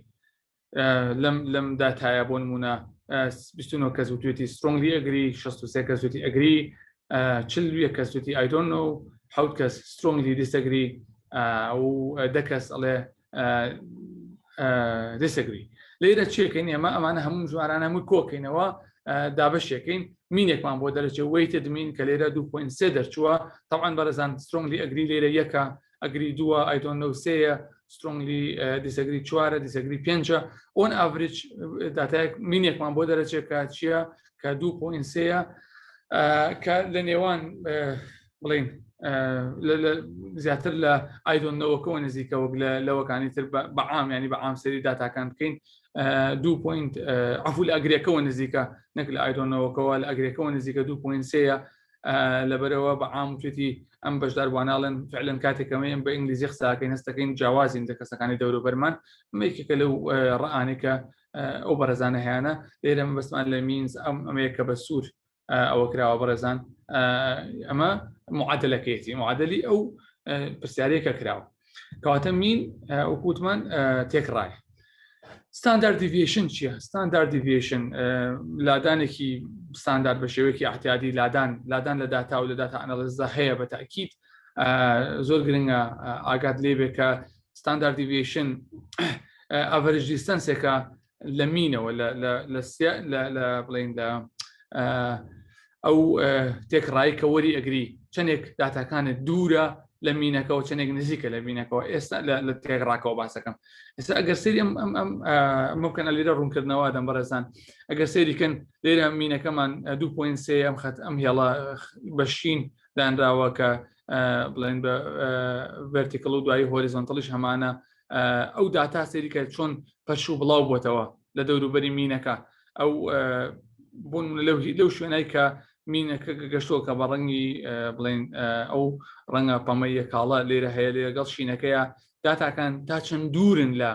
لەم لەم داتایە بۆ نمونە 29 کەس وتوێتی strongly agree 63 کەس وتی agree 41 کەس وتی I don't know حوت کەس strongly disagree و دە کەس ئەڵێ disagree. لێرە چێکەین ئێمە ئەمانە هەموو ژمارانە هەمووی کۆکەینەوە دابەشێکەین mean ێکمان بۆ دەرەچێت weighted mean کە لێرە 2.3 دەرچووە. طبعا بەڕێزان strongly agree لێرە یەکە agree دووە I don't know سێیە strongly disagree چوارە disagree پێنجە. on average داتایەک mean ێکمان بۆ دەرەچێت کە چییە؟ کە 2.3 کە لە نێوان بڵین زیاتر لە I don't know ەکەوە نزیکە وەک لە لەوەکانی تر بەعام ینی بە عام سەری داتاکان بکەین دو point عفو لە agree ەکەوە نزیکە نەک لە I don't know ەکەوە لە agree ەکەوە نزیکە 2.3 لەبەرەوە بە عام وتێتی ئەم بەشداربوواناڵێن فعلەن کاتێکەمە ئەم بە ئینگلیزی قساکەین هەستەکەین جیاوازین لە کەسەکانی دەوروبەرمان. ئەمە یەکێکە لەو ڕانێکە ئەو بەڕێزانە هەیەە لێرە مەبەستمان لە means ئەم ئەمەیە کە بە سوور ئەوە کراوە بەڕێزان ئەمە معادلەکەیەتی معادلی ئەو پرسیارێکە کراوە. کەواتە mean وەکوتمان تێکڕای. standard deviation چییە؟ standard deviation لادانێکی ستاندارد بە شێوەیەکی احتیادی لادان لادان لە داتا و لە data analysis دا هەیە بە تاکیید زۆر گرنگە ئاگات لێ بێ کە standard deviation average distance ێکە لە mean ەوە لە بڵین لە ئەو تێکڕایی کە وەری ئەگری چەندێک داتاکانت دوورە لە mean ەکەوە چەندێک نزیکە لە mean ەکەوە. ئێستا لە تێکڕاکەوە باسەکەم. ئێستا ئەگەر سەیری ئەم ئەم ئەم ممکنە لێرە ڕوونکردنەوە دەم بەڕێزان. ئەگەر سەیریکەن لێرە mean ەکەمان 2.3 ئەم خەت ئەم هێڵە بە شین دانراوە کە بڵێن بە vertical و دوایی horizontal یش هەمانە. ئەو داتا سەیریکە چۆن پەرش و بڵاو بۆتەوە لە دەوروبەری mean ەکە. ئەو بۆن لەو شوێنای کە mean ەکە گەشتووە کە بە ڕەنگی بڵێن ئەو ڕەنگە پەمەیە کاڵە لێرە هەیە لەگەڵ شینەکەیە داتاکان تا چەند دوورن لە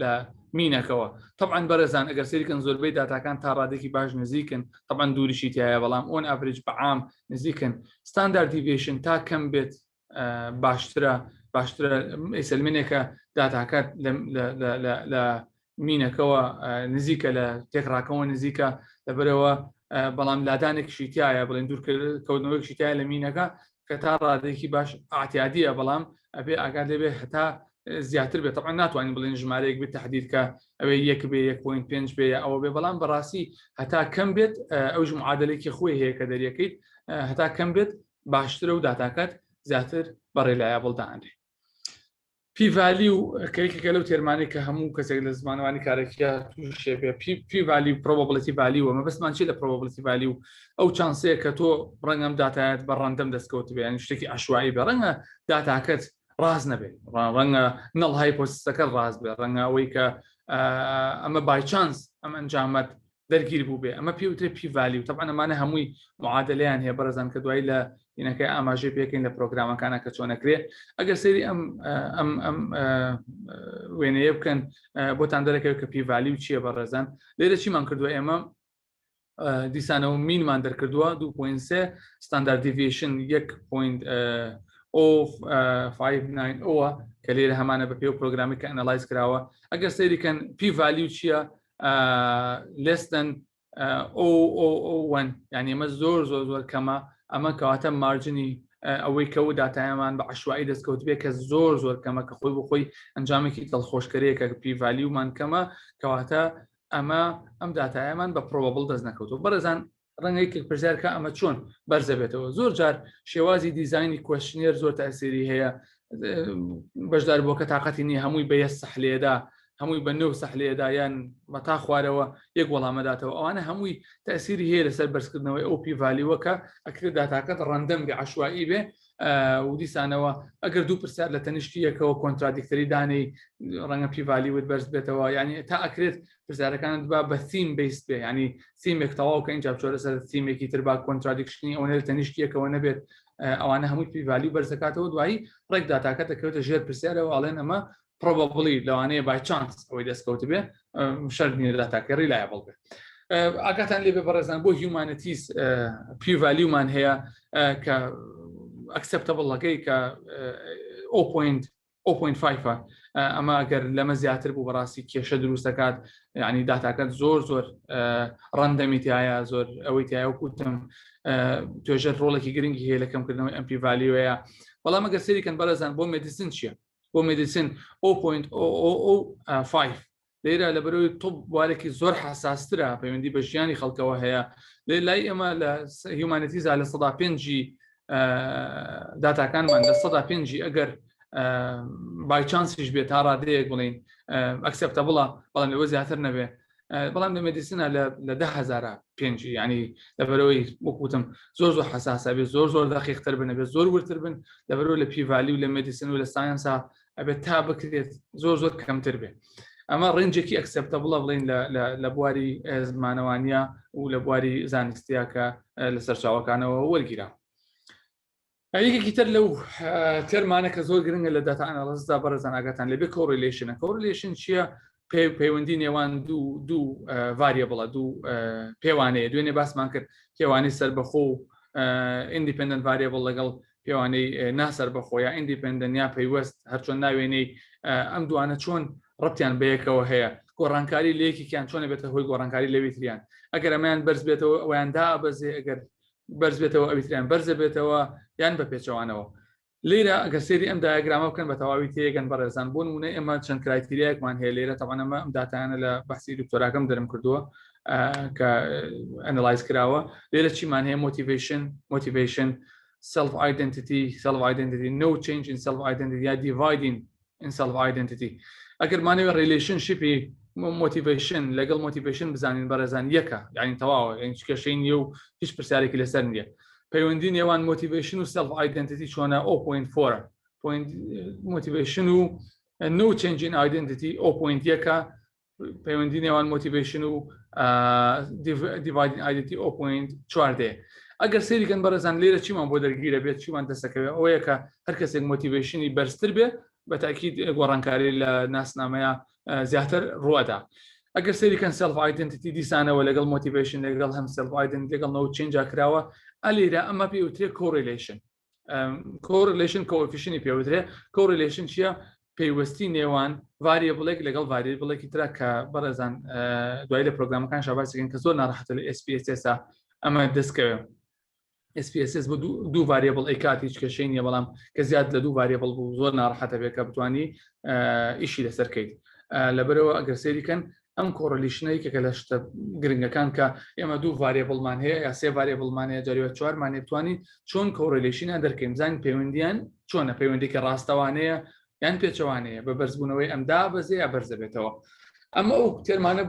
لە mean ەکەوە. طبعا بەرەزان ئەگەر سەیرکەن زۆربەی داتاکان تا ڕادێکی باش نزیکن طبعا دووریشی تایە بەڵام on average بەعام نزیکن. standard deviation تا کەم بێت باشترە باشترە ئەیسەلمێنێکە داتاکات لە mean ەکەوە نزیکە لە تێکڕاکەوە نزیکە لەبەرەوە بەڵام لادانێکشی تایە بڵێن دوور کەوتنەوەیەکشی تایە لە mean ەکە کە تا ڕادێکی باش ئاعتیادیە بەڵام ئەبێ ئاگات لێبێ هەتا زیاتر بێت. طبعا ناتوانین بڵێن ژمارەیەک بێت تحدید کە ئەوێ یەک بێ 1.5 بێ یا ئەوە بێ بەڵام بەڕاستی هەتا کەم بێت ئەو معادلێکی خۆی هەیە کە دەریەکەیت هەتا کەم بێت باشترە و داتاکەت زیاتر بەڕێلایە بڵدانرێ. P value کە یەکێکە لەو term انەی کە هەموو کەسێک لە زمانەوانی کارێکیا تووشێ بێ P value probability value مەبەستمان چی لە probability value ئەو chance ەیە کە تۆ ڕەنگەم داتایەت بە random دەستکەوت بێ یانی شتێکی عشوایی بێ ڕەنگە داتاکەت ڕاست نەبێ ڕەنگە null hypothesis ەکە ڕاست بێ ڕەنگە ئەوەی کە ئەمە by chance ئەم ئەنجامەت دەرگیر بوو بێ ئەمە پێوترێ P value تەبعەن ئەمانە هەمووی معادلەیان هەیە بەڕێزان کە دوایی لە ینەکەی ئاماژەی پێکەین لە پرۆگرامەکانە کە چۆنەکرێ ئەگەر سەیری ئەم ئەم ئەم وێنەیە بکەن بۆتان دەرەکەوێت کە P value چییە بەڕێزان لێرە چیمان کردووە ئێمە دیسانەوە mean مان دەرکردووە 2.3 standard deviation 1.059 کە لێرە هەمانە بە پێ و پرۆگرامی کە analyze کراوە ئەگەر سەیریکەن P value چییە less than 0.001 یعنی ئەمە زۆر زۆر زۆر کەمە ئەمە کەواتە margin ی ئەوەی کە و داتایەمان بە عشوایی دەستکەوت بێ کە زۆر زۆر کەمە کە خۆی بخۆی ئەنجامێکی دڵخۆشکەرەیە کە P value مان کەمە کەواتە ئەمە ئەم داتایەمان بە probable دەست نەکەوتەوە بەڕێزان ڕەنگە یەکێک پرسیار کە ئەمە چۆن بەرزە بێتەوە زۆر جار شێوازی دیزایانی questionnaire زۆر تاسیری هەیە بەشدار بۆ کە تااقەتی نیە هەمووی بە یەس سەحلێدا هەمووی بە نۆ سەحلێدا یان مەتا خوارەوە یەک وەڵامەداتەوە ئەوانە هەمووی تاسیری هەیە لەسەر بەرزکردنەوەی ئەو P value ەکە ئەکرێت داتاکەت random بێ عشوایی بێ و دیسانەوە ئەگەر دوو پرسیار لە تەنیشتی یەکەوە contradictory دانەی ڕەنگە P value ت بەرز بێتەوە یعنی تا ئەکرێت پرسیارەکانت با بە theme based بێ ینی سیمێک تەواو کە اینجا بچۆرە سەر theme ێکی تر با contradiction ی ئەوەنە لە تەنیشتی یەکەوە نەبێت ئەوانە هەمووی P value بەرزەکاتەوە دوایی ڕێک داتاکە دەکەوێتە ژێر پرسیارەوە ئەڵێن ئەمە probably لەوانەیە by chance ئەوەی دەستکەوت بێ شەرت نییە داتاکە reliable بێ ئاگاتان لێ بێ بەڕێزان بۆ humanities P value مان هەیە کە acceptable ەکەی کە 0.5 ئەمە ئەگەر لەمە زیاتر بوو بەڕاستی کێشە دروست دەکات یعنی داتاکەت زۆر زۆر random ی تایە زۆر ئەوەی تایە وکوتم توێژەر ڕۆڵێکی گرنگی هەیە لە کەمکردنەوەی ئەم P value ەیە بەڵام ئەگەر سەیریکەن بەڕێزان بۆ medicine چییە بۆ medicine 0.005 لێرە لە بەرەوەی طب بوارێکی زۆر حساسترە پەیوەندی بە ژیانی خەڵکەوە هەیە لێ لای ئێمە لە humanities ا لە سەدا پێنجی داتاکانمان لە سەدا پێنجی ئەگەر by chance یش بێت تا ڕادەیەک بڵین acceptable ە بەڵام لەوە زیاتر نەبێ بەڵام لە medicine ە لە ده هزارە پێنجی ینی لەبەرەوەی وەکوتم زۆر زۆر حساسە بێ زۆر زۆر دەقیقتر بن بێ زۆر ورتر بن لەبەرەوە لە P value و لە medicine و لە science ا ئەبێت تا بکرێت زۆر زۆر کەمتر بێ ئەمە range ێکی acceptable ە بڵین لە بواری زمانەوانیە و لە بواری زانستیا کە لە سەرچاوەکانەوە وەرگیرا یەکێکی تر لەو term انە کە زۆر گرنگە لە data analysis دا بەڕێزان ئاگاتان لەبێ correlation ە correlation چییە؟ پەیوەندی نێوان دوو دوو variable ە دوو پێوانەیە دوێنێ باسمان کرد پێوانی سەربەخۆ و independent variable لەگەڵ پێوانەی ناسەر بەخۆ یا independent یا پەیوەست هەرچۆن ناوێنەی ئەم دوانە چۆن ڕەتیان بەیەکەوە هەیە گۆڕانکاری لە یەکێکیان چۆنە بێتە هۆی گۆڕانکاری لەوی تریان ئەگەر ئەمەیان بەرز بێتەوە ئەویان دا بەزێ ئەگەر بەرز بێتەوە ئەوی تریان بەرزە بێتەوە یان بە پێچەوانەوە لێرە ئەگەر سێری ئەم diagram ە بکەن بە تەواوی تێگەن بەڕێزان بۆ نمونە ئێمە چەند criteria یەکمان هەیە لێرە تەبعەن ئەمە ئەم داتایانە لە بەحسی دکتۆراکەم دەرم کردووە کە analyze کراوە لێرە چیمان هەیە motivation motivation self identity self identity no change in self identity یا dividing in self identity ئەگەر مانەوە relationship ی motivation لەگەڵ motivation بزانین بەڕێزان یەکە یعنی تەواوە هیچ کێشەی نییە و هیچ پرسیارێکی لەسەر نییە پەیوەندی نێوان motivation و self identity چۆنە 0.4 motivation و no change in identity 0.1 پەیوەندی نێوان motivation و dividing identity 0.4 دێ ئەگەر سەیریکەن بەڕێزان لێرە چیمان بۆ دەرگیرە بێت چیمان دەستەکەوێت ئەوەیە کە هەر کەسێک motivation ی بەرزتر بێ بە تاکید گۆڕانکاری لە ناسنامەیە زیاتر ڕوەدا ئەگەر سەیریکەن self identity دیسانەوە لەگەڵ motivation لەگەڵ هەم self identity لەگەڵ no change ا کراوە ئەلیرە ئەمە پێوترێ correlation correlation coefficient ی پێوترێ correlation چییە؟ پەیوەستی نێوان variable ێک لەگەڵ variable ێکی ترا کە بەڕێزان دوای لە پرۆگرامەکان شاباسیکەن کە زۆر ناڕەحەتە لە SPSS ئەمە دەستکەوێ SPSS بۆ دوو variable ئەیکات هیچ کێشەی نییە بەڵام کە زیاد لە دوو variable بوو زۆر ناڕەحەتە بێ کە بتانی ئیشی لەسەر کەیت لەبەرەوە ئەگەر سەیریکەن ئەم correlation ە یەکێکە لە شتە گرنگەکان کە ئێمە دوو variable مان هەیە یا سێ variable مان هەیە جاریوە چوارمان هەیە بتوانین چۆن correlation یان دەرکەین بزانین پەیوەندیان چۆنە پەیوەندێکی ڕاستەوانەیە یان پێچەوانەیە بە بەرزبوونەوەی ئەم دابەزێ یا بەرزەبێتەوە. ئەمە ئەو term انە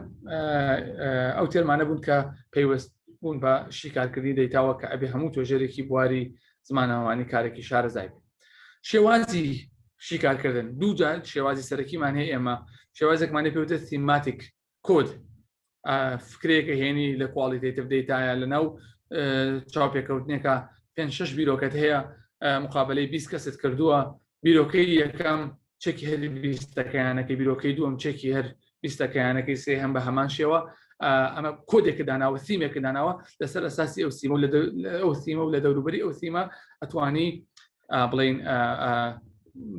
ئەو term انە بوون کە پەیوەست بوون بە شیکارکردنی data وە کە ئەبێ هەموو توێژەرێکی بواری زمانەوانی کارێکی شارەزای بێت. شێوازی شیکارکردن دوو جار شێوازی سەرەکیمان هەیە ئێمە شێوازێکمان پێوتە thematic code فکرێکە هێنی لە qualitative data یە لە ناو چاوپێکەوتنێکە پێ شش بیرۆکەت هەیە مقابلەی 20 کەست کردووە بیرۆکەی یەکەم چێکی هەر بیستەکەیانەکەی بیرۆکەی دووەم چێکی هەر بیستەکەیانەکەی سێ هەم بە هەمان شێوە ئەمە کۆدێکە داناوە سیمێکە داناوە لەسەر ئەساسی ئەو سیمە لە ئەو سیمە و لە دەوروبەری ئەو سیمە ئەتوانی بڵین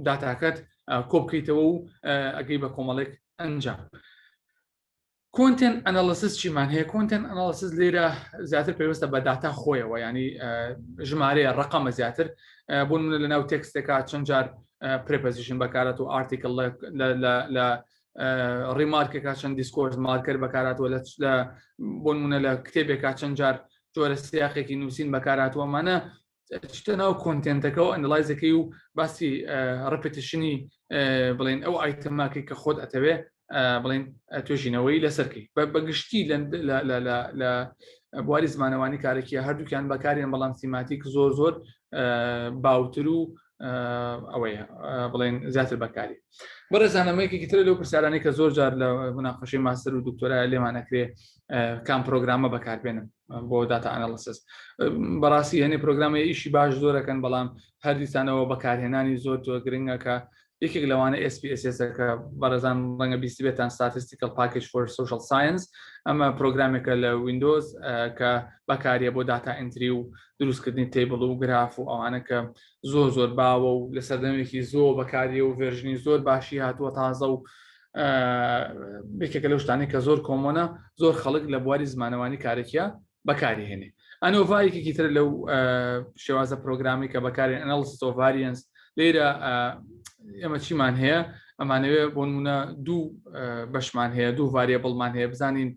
داتاکەت کۆبکەیتەوە و ئەگەی بە کۆمەڵێک ئەنجام. content analysis چیمان هەیە؟ content analysis لێرە زیاتر پەیوەستە بە داتا خۆیەوە، ینی ژمارەیە ڕقەمە زیاتر بۆ نمونە لە ناو text ێکا چەند جار preposition بەکارات و article لە remark ێکا چەند discourse marker بەکاراتوە لە بۆ نمونە لە کتێبێکا چەند جار جۆرە سیاقێکی نووسین بەکاراتوەمانە چتە ناو content ەکە و analyze ەکەی و باسی repetition ی بڵێن ئەو item ەکەی کە خۆت ئەتەوێ بڵێن توێژینەوەی لەسەرکەی بەگشتی لە بواری زمانەوانی کارێکی هەردووکیان بەکاریان بەڵام thematic زۆر زۆر باوتر و ئەوەیە بڵێن زیاتر بەکاری بەڕێزانەمەیەکی تر لەو پرسیارانەی کە زۆر جار لە مناقەشەی ماستەر و دکتۆرای لێمانەکرێ کام پرۆگرامە بەکاربێنم بۆ data analysis. بەڕاستی هەنێ پرۆگرامی ئیشی باش زۆرەکەن، بەڵام هەر دیسانەوە بەکارهێنانی زۆر زۆر گرنگە کە یەکێک لەوانە SPSS کە بەڕێزان ڕەنگە بیست بێتان Statistical Package for Social Science. ئەمە پرۆگرامێکە لە ویندۆز کە بەکاریە بۆ data entry و دروستکردنی table و گراف و ئەوانە کە زۆر زۆر باوە و لە سەردەمێکی زۆر بەکاریە و version ی زۆر باشی هاتووە تازە و یەکێکە لەو شتانەی کە زۆر common ە زۆر خەڵک لە بواری زمانەوانی کارێکیە بەکاری هێنێ. ANOVA یەکێکی تر لەو شێوازە پرۆگرامی کە بەکاری analysis of variance. لێرە ئێمە چیمان هەیە؟ ئەمانەوێ بۆ نمونە دوو بەشمان هەیە، دوو variable مان هەیە، بزانین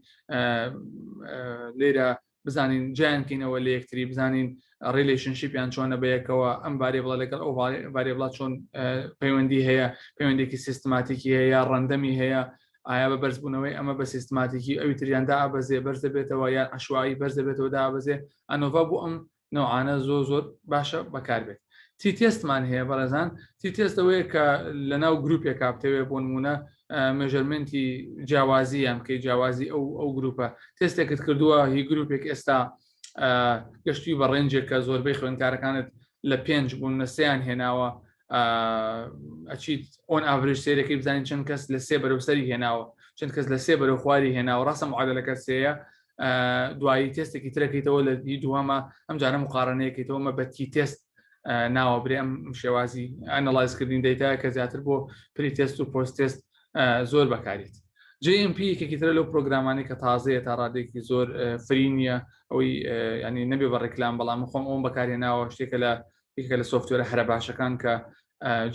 لێرە بزانین جیانکەینەوە لە یەکتری، بزانین relationship یان چۆنە بەیەکەوە، ئەم variable ە لەگەڵ ئەو variable ە چۆن پەیوەندی هەیە، پەیوەندێکی سیستماتیکی هەیە یا random ی هەیە، ئایا بە بەرزبوونەوەی ئەمە بە سیستماتیکی ئەوی تریان دابەزێ بەرز دەبێتەوە یان عشوایی بەرز دەبێتەوە دابەزێ. ANOVA بۆ ئەم نەوعانە زۆر زۆر باشە بەکاربێت. t test مان هەیە بەڕێزان. t test ئەوەیە کە لە ناو گروپێکا بتەوێ بۆ نمونە measurement ی جیاوازی یان بکەی جیاوازی ئەو گروپە، تێستێکت کردووە هی گروپێک ئێستا گەشتوی بە range ێک کە زۆربەی خوێندکارەکانت لە پێنج بوون لە سیان هێناوە، ئەچیت on average سێرەکەی بزانین چەند کەس لە سێ بەرەو سەری هێناوە، چەند کەس لە سێ بەرەو خواری هێناوە. ڕاستە معادلەکە سێیە، دوایی تێستێکی ترەکەیتەوە لە دووەمە، ئەم جارە مقارنەیەکەیتەوە مە بە t test ناوە برێ. ئەم شێوازی analyze کردنی data کە زیاتر بۆ pre test و post test زۆر بەکاریت. JMP یەکێکی ترە لەو پرۆگرامانی کە تازەیە، تا ڕادێکی زۆر free نییە، ئەوەی ینی نەبێ بە ڕێکلام، بەڵام خۆم ئەوم بەکارهێناوە. شتێکە لە یەکێکە لە software ە هەرە باشەکان کە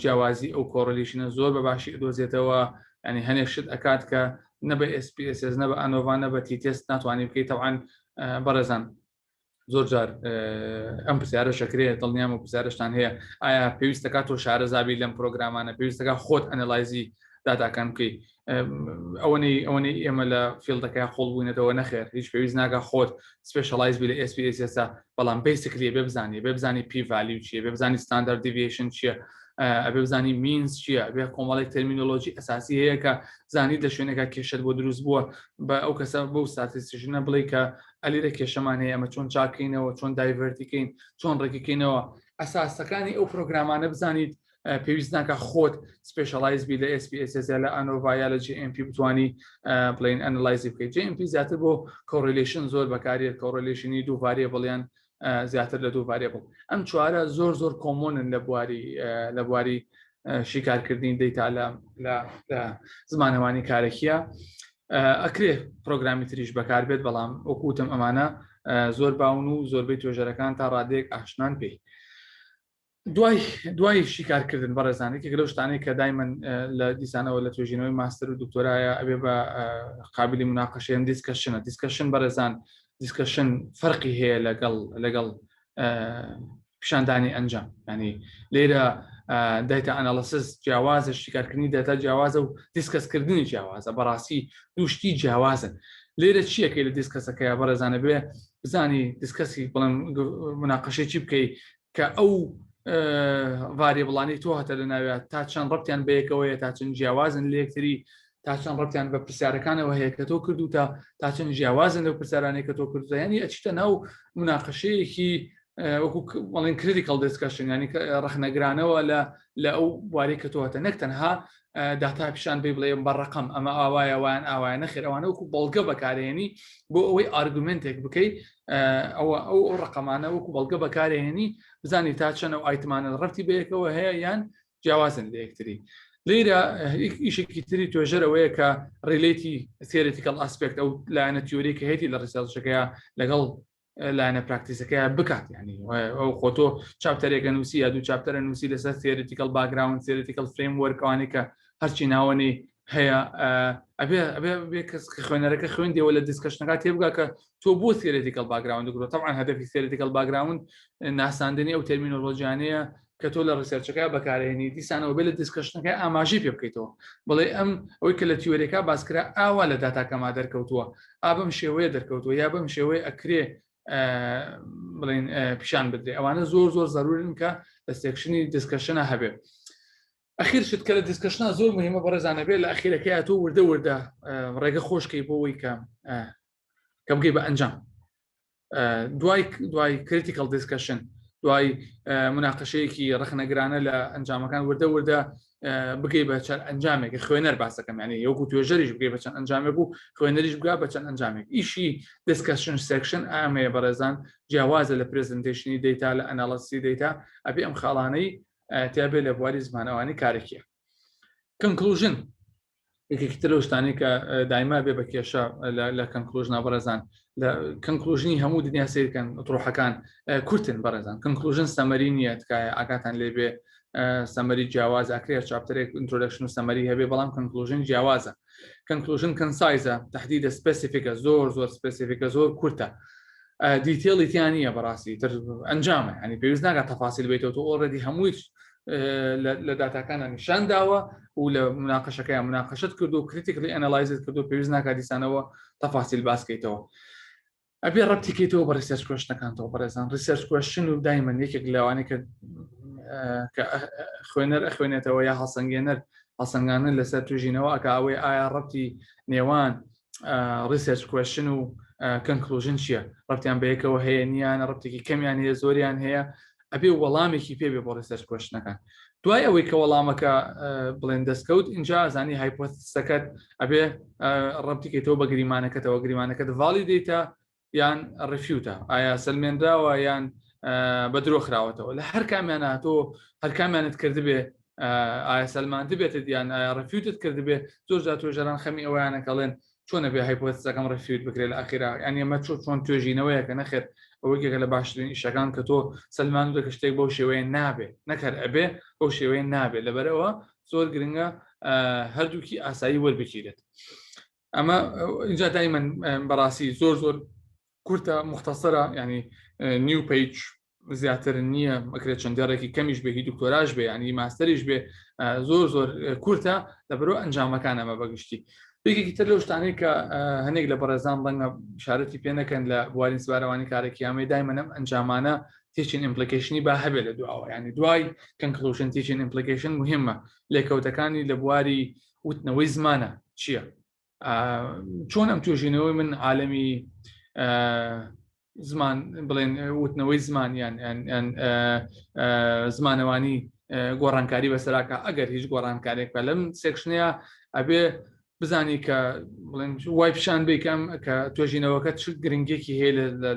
جیاوازی ئەو correlation ە زۆر بە باشی ئەدۆزێتەوە. ینی هەنێک شت ئەکات کە نە بە SPSS نە بە ANOVA نە بە t test ناتوانانی بکەیت. تەوان بەڕێزان زۆر جار ئەم پرسیارە شەکرێ، دڵنیام و پرسیارشتان هەیە، ئایا پێویستەکات تۆ شارەزابی لەم پرۆگرامانە، پێویستەکە خۆت analyze ی داتاکان بکەیت؟ ئەوەنەی ئێمە لە field ەکە قوڵ بووینەتەوە، نەخێر، هیچ پێویست ناکە خۆت specialize بی لە SPSS، بەڵام basically بێ بزانی، بێ بزانی p value چییە، بێ بزانی standard deviation چییە، ئەبێ بزانی means چییە، بێ کۆمەڵێک terminology ئەساسی هەیە کە زانیت لە شوێنەکە کێشت بۆ دروست بووە، بە ئەو کەسە بەو statistician ە بڵێ کە ئەلیرە کێشەمان هەیە، ئەمە چۆن چاکەینەوە، چۆن divert یکەین، چۆن ڕێکیکەینەوە. ئەساسەکانی ئەو پرۆگرامانە بزانیت، پێویست ناکە خۆت specialize بی لە SPSS یا لە ANOVA یا لە JMP بتانی بڵین analyze ی بکەیت. JMP زیاتر بۆ correlation زۆر بەکارێت، correlation ی دوو variable یان زیاتر لە دوو variable. ئەم چوارە زۆر زۆر common ن لە بواری شیکارکردنی data لە زمانەوانی کارەکیە. ئەکرێ پرۆگرامی تریش بەکاربێت، بەڵام وەکوتم ئەمانە زۆر باون و زۆربەی توێژەرەکان تا ڕادێک ئاشنان پێی. دوای شیکارکردن بەڕێزان، یەکێک لەو شتانەی کە دایمەن لە دیسانەوە لە توێژینەوەی ماستەر و دکتۆرایە ئەبێ بە قابلی مناقەشەیەم discussion ە. discussion بەڕێزان، discussion فەرقی هەیە لەگەڵ پیشاندانی ئەنجام ینی لێرە data analysis جیاوازە شیکارکردنی داتا جیاوازە و discuss کردنی جیاوازە بەڕاستی دوو شتی جیاوازن لێرە چیەکەی لە discuss ەکەی بەڕێزانە بێ بزانی discuss ی بڵێم مناقەشەی چی بکەی کە ئەو variable انەی تۆ هەتە لە ناوێت تا چەند ڕەتیان بەیەکەوەیە تا چەند جیاوازن لە یەکتری تا چەند ڕەتیان بە پرسیارەکانەوە هەیە کە تۆ کردو تا تا چەند جیاوازن لەو پرسیارانەی کە تۆ کردو ینی ئەچیتە ناو مناقەشەیەکی وەکو بڵێن critical discussion ینی ڕەخنەگرانەوە لە لە ئەو بوارەی کە تۆ هەتە نەک تەنها داتا پیشان بێ بڵێ بە ڕقم ئەمە ئاوایە وان ئاوایە نەخێر ئەوانە وەکو بەڵگە بەکارێنی بۆ ئەوەی argument ێک بکەیت ئەوە ئەو ئەو ڕقەمانە وەکو بەڵگە بەکارێنی بزانی تا چەند ئەو item انە ڕەتی بەیەکەوە هەیە یان جیاوازن لە یەکتری لێرە ئیشێکی تری توێژەرەوەیە کە relate ی theoretical aspect ئەو لایەنە تیۆری کە هەیەی لە research ەکەیە لەگەڵ لایەنە practice ەکەی بکات ینی ئەو خۆتۆ chapter ێکە نووسی یا دوو chapter ە نووسی لەسەر theoretical background theoretical framework ەوانی کە هەرچی ناوەنی هەیە ئەبێ ئەبێ بێ کەس خوێنەرەکە خوێندیەوە لە discussion ەکە تێبگا کە تۆ بۆ theoretical background گرۆ طبعا هەدەفی theoretical background ناساندنی ئەو terminology انەیە کە تۆ لە research ەکە بەکارهێنی دیسانەوە بێ لە discussion ەکە ئاماژەی پێ بکەیتەوە بڵێ ئەم ئەوەی کە لە تیۆریەکە باسکرا ئاوا لە داتاکەما دەرکەوتووە ئا بەم شێوەیە دەرکەوتووە یا بەم شێوەیە ئەکرێ بڵێن پیشان بدرێ ئەوانە زۆر زۆر زەرورن کە لە section ی discussion ە هەبێ. ئەخیر شت کە لە discussion ا زۆر مهمە بەڕێزانە بێ لە ئەخیرەکەی تۆ وردە وردە ڕێگە خۆشکەی بۆ ئەوەی کە کە بگەی بە ئەنجام دوای دوای critical discussion دوای مناقەشەیەکی ڕخنەگرانە لە ئەنجامەکان وردە وردە بگەی بە چەند ئەنجامێک خوێنەر باسەکەم ینی وەکو توێژەریش بگەی بە چەند ئەنجامێک و خوێنەریش بگا بە چەند ئەنجامێک ئیشی discussion section ئامەیە بەڕێزان جیاوازە لە presentation ی data لە analysis ی data ئەبێ ئەم خاڵانەی تیاابێ لە بواری زمانەوانی کارێکیە conclusion یەکێکی تر لەو شتانەی کە دایما بێ بە کێشە لە conclusion ا بەڕێزان لە conclusion ی هەموو دنیا سیرکەن تڕۆحەکان کورتن بەڕێزان conclusion summary نییە تکایە ئاگاتان لێ بێ summary جیاواز ئەکرێ chapter ێک introduction و summary هەبێ بەڵام conclusion جیاوازە conclusion concise ە تهدیدە specific ە زۆر زۆر specific ە زۆر کورتە detail ی تیان نییە بەڕاستی تر ئەنجامە ینی پێویست ناکات تەفاسیل بێتەوە تۆ already هەمووی لە داتاکانە نیشان داوە و لە مناقەشەکەیان مناقەشت کردو و critically analyze ت کردو پێویست ناکات دیسانەوە تەفاسیل باسکەیتەوە ئەبێ ڕەبتیکەیتەوە بە research question ەکانتەوە بەڕێزان research question و دایمەن یەکێک لەوانەیە کە کە خوێنەر ئەخوێنێتەوە یا هەڵسەنگێنەر هەڵسەنگانن لەسەر توژینەوە ئەکا ئەوەی ئایا ڕەبتی نێوان research question و conclusion چییە ڕەبتیان بەیەکەوە هەیە نییانە ڕەبتێکی کەمیان هەیە زۆریان هەیە ئەبێ وەڵامێکی پێ بێ بۆ research question ەکان دوای ئەوەی کە وەڵامەکە بڵێن دەستکەوت اینجا زانی hypothesis ەکەت ئەبێ ڕەبتیکەیتەوە بە گریمانەکەتەوە گریمانەکەت validate ە یان refute ە ئایا سلمێنراوە یان بە درۆ خراوەتەوە لە هەر کامیانە تۆ هەر کامیانت کردبێ ئایا سەلماند بێتت یان ئایا refute ت کردبێ زۆر جا توێژەران خەمی ئەویانە کەڵێن چۆنە بێ hypothesis ەکەم refute بکرێت لە ئەخیرا یان ئەمە چۆ چۆن توێژینەوەیەکە نەخێر ئەوە یەکێکە لە باشترین ئیشەکان کە تۆ سەلمان دەکە شتێک بەو شێوەیە نابێ نەکەر ئەبێ بەو شێوەیە نابێت لەبەرەوە زۆر گرنگە هەردووکی ئاسایی وەربگیرێت ئەمە اینجا دایمەن بەڕاستی زۆر زۆر کورتە مختصرە ینی نیو page زیاتر نییە ئەکرێت چەند دێڕێکی کەمیش بێ هی دکتۆراش بێ ینی ماستەریش بێ زۆر زۆر کورتە لە بەرۆ ئەنجامەکان ئەمە بەگشتی یەکێکی تر لەو شتانەی کە هەنێک لە بەڕێزان ڕەنگە شارەتی پێ نەکەن لە بواری زمانەوانی کارێکیامەی دایمەنم ئەنجامانە teaching implication ی با هەبێت لە دواوە ینی دوای conclusion teaching implication مهمە لێکەوتەکانی لە بواری وتنەوەی زمانە چییە؟ چۆن ئەم توێژینەوەی من عالەمی زمان بڵێن وتنەوەی زمان یان زمانەوانی گۆڕانکاری بەسەراکە ئەگەر هیچ گۆڕانکارێک بە لەم section ەیە ئەبێ بزانی کە بڵێن وای پیشان بکەم کە توێژینەوەکە چ گرنگێکی هەیە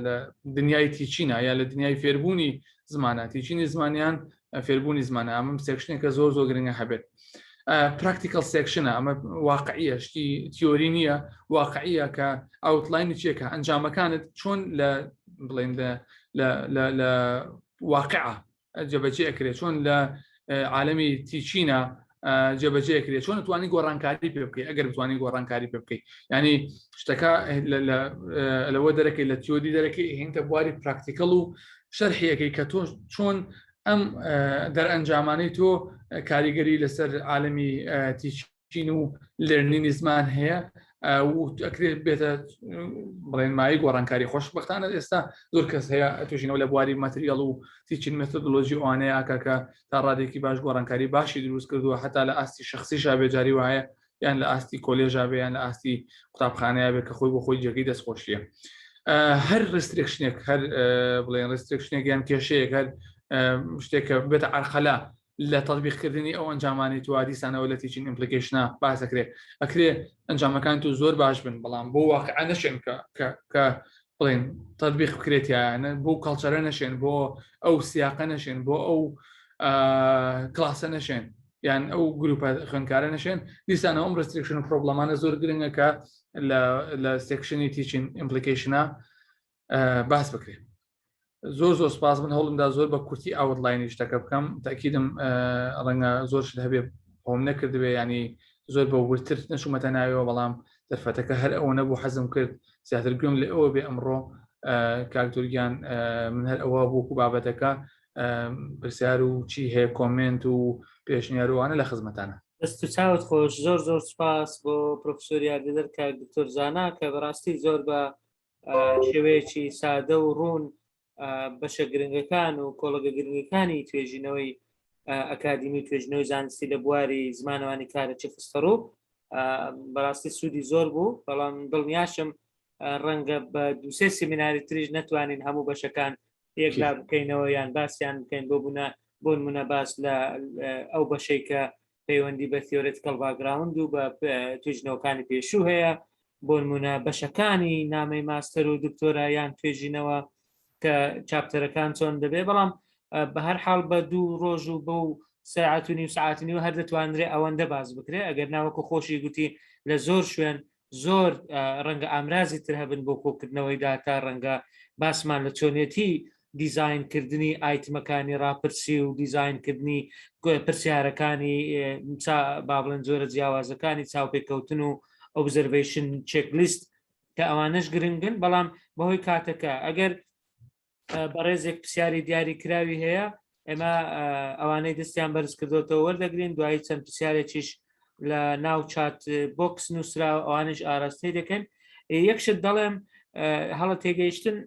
لە دنیای teaching ە یا لە دنیای فێربوونی زمانە teaching ی زمانیان فێربوونی زمانە ئەمە section ێکە زۆر زۆر گرنگە هەبێت practical section ە ئەمە واقعیە شتی تیۆری نییە واقعیە کە outline ی چیەکە ئەنجامەکانت چۆن لە بڵێن لە لە واقعە جێبەجێ ئەکرێت چۆن لە عالمی teaching ە جێبەجێ کرێت چۆن توانی گۆڕانکاری پێ بکەیت ئەگەر بتوانانی گۆڕانکاری پێ بکەیت ینی شتەکە لەوە دەرەکەی لە تیۆری دەرەکەی هینتە بواری practical و شەرحیەکەی کە تۆ چۆن ئەم دەرئەنجامانەی تۆ کاریگەری لەسەر عالمی teaching و learning ی زمان هەیە و ئەکرێت بێتە بڵێن مای گۆڕانکاری خۆشببختانە ئێستا زۆر کەس هەیە توێژینەوە لە بواری material و teaching methodology ئەوانەیە ئاکا کە تا ڕادێکی باش گۆڕانکاری باشی دروست کردووە حتا لە ئاستی شخصی ژابێ جاری وایە یان لە ئاستی کۆلێژا بێ یان لە ئاستی قوتابخانەیە بێ کە خۆی بۆ خۆی جێگەی دەستخۆشیە هەر restriction ێک هەر بڵێن restriction ێک یان کێشەیەک هەر شتێک کە بێتە عرقەلە لە تەطبیقکردنی ئەو ئەنجامانی تو دیسانەوە لە teaching implication ە باس دەکرێت ئەکرێ ئەنجامەکان تو زۆر باش بن بەڵام بۆ واقع نەشێن کە کە بڵێن تەطبیق بکرێت یانە بۆ culture ە نەشێن بۆ ئەو سیاقە نەشێن بۆ ئەو کلاسە نەشێن یان ئەو گروپە خوێنکارە نەشێن دیسانەوە ئەم restriction و problem انە زۆر گرنگە کە لە section ی teaching implication ە باس بکرێت زۆر زۆر سپاس من هەوڵمدا زۆر بە کورتی outline ی شتەکە بکەم تاکیدم ڕەنگە زۆر شت هەبێ خۆم نەکردبێ ینی زۆر بە ورتر نەچوومەتە ناوەوە بەڵام دەرفەتەکە هەر ئەوە نەبوو حەزم کرد زیاتر گوێم لە ئەوە بێ ئەمڕۆ کاکتۆرگیان من هەر ئەوە بووکو بابەتەکە پرسیار و چی هەیە comment و پێشنیاروانە لە خزمەتانە. دەست و چاوت خۆش زۆر زۆر سپاس بۆ پرۆفسۆر یاریدەدەر کاک دکتۆر زانا کە بەڕاستی زۆر بە شێوەیەکی سادە و ڕوون بەشە گرنگەکان و کۆڵەگە گرنگەکانی توێژینەوەی ئەکادیمی توێژینەوەی زانستی لە بواری زمانەوانی کارەکی خستەڕوو بەڕاستی سوودی زۆر بوو بەڵام دڵنیاشم ڕەنگە بە دوسێ سیمیناری تریش نەتوانین هەموو بەشەکان یەکلا بکەینەوە یان باسییان بکەین بۆ بوونە بۆ نمونە باس لە ئەو بەشەی کە پەیوەندی بە theoretical background و بە توێژینەوەکانی پێشوو هەیە بۆ نمونە بەشەکانی نامەی ماستەر و دکتۆرا یان توێژینەوە کە chapter ەکان چۆن دەبێ بەڵام بە هەر حاڵ بە دوو ڕۆژ و بەو ساعت و نیو ساعت نیو هەر دەتوانرێ ئەوەندە باز بکرێ ئەگەر ناوەکو خۆشی گوتی لە زۆر شوێن زۆر ڕەنگە ئامرازی تر هەبن بۆ کۆکردنەوەی داتا ڕەنگە باسمان لە چۆنیەتی دیزاینکردنی ئایتمەکانی ڕاپرسی و دیزاینکردنی پرسیارەکانی با بڵێن جۆرە جیاوازەکانی چاوپێکەوتن و observation checklist کە ئەوانەش گرنگن بەڵام بەهۆی کاتەکە ئەگەر بەڕێزێک پرسیاری دیاری کراوی هەیە ئێمە ئەوانەی دەستیان بەرز کردوتەوە وەردەگرین دوایی چەند پرسیارێکیش لە ناو chat box نووسرا ئەوانش ئاراستەی دەکەن یەک شت دەڵێم هەڵە تێگەیشتن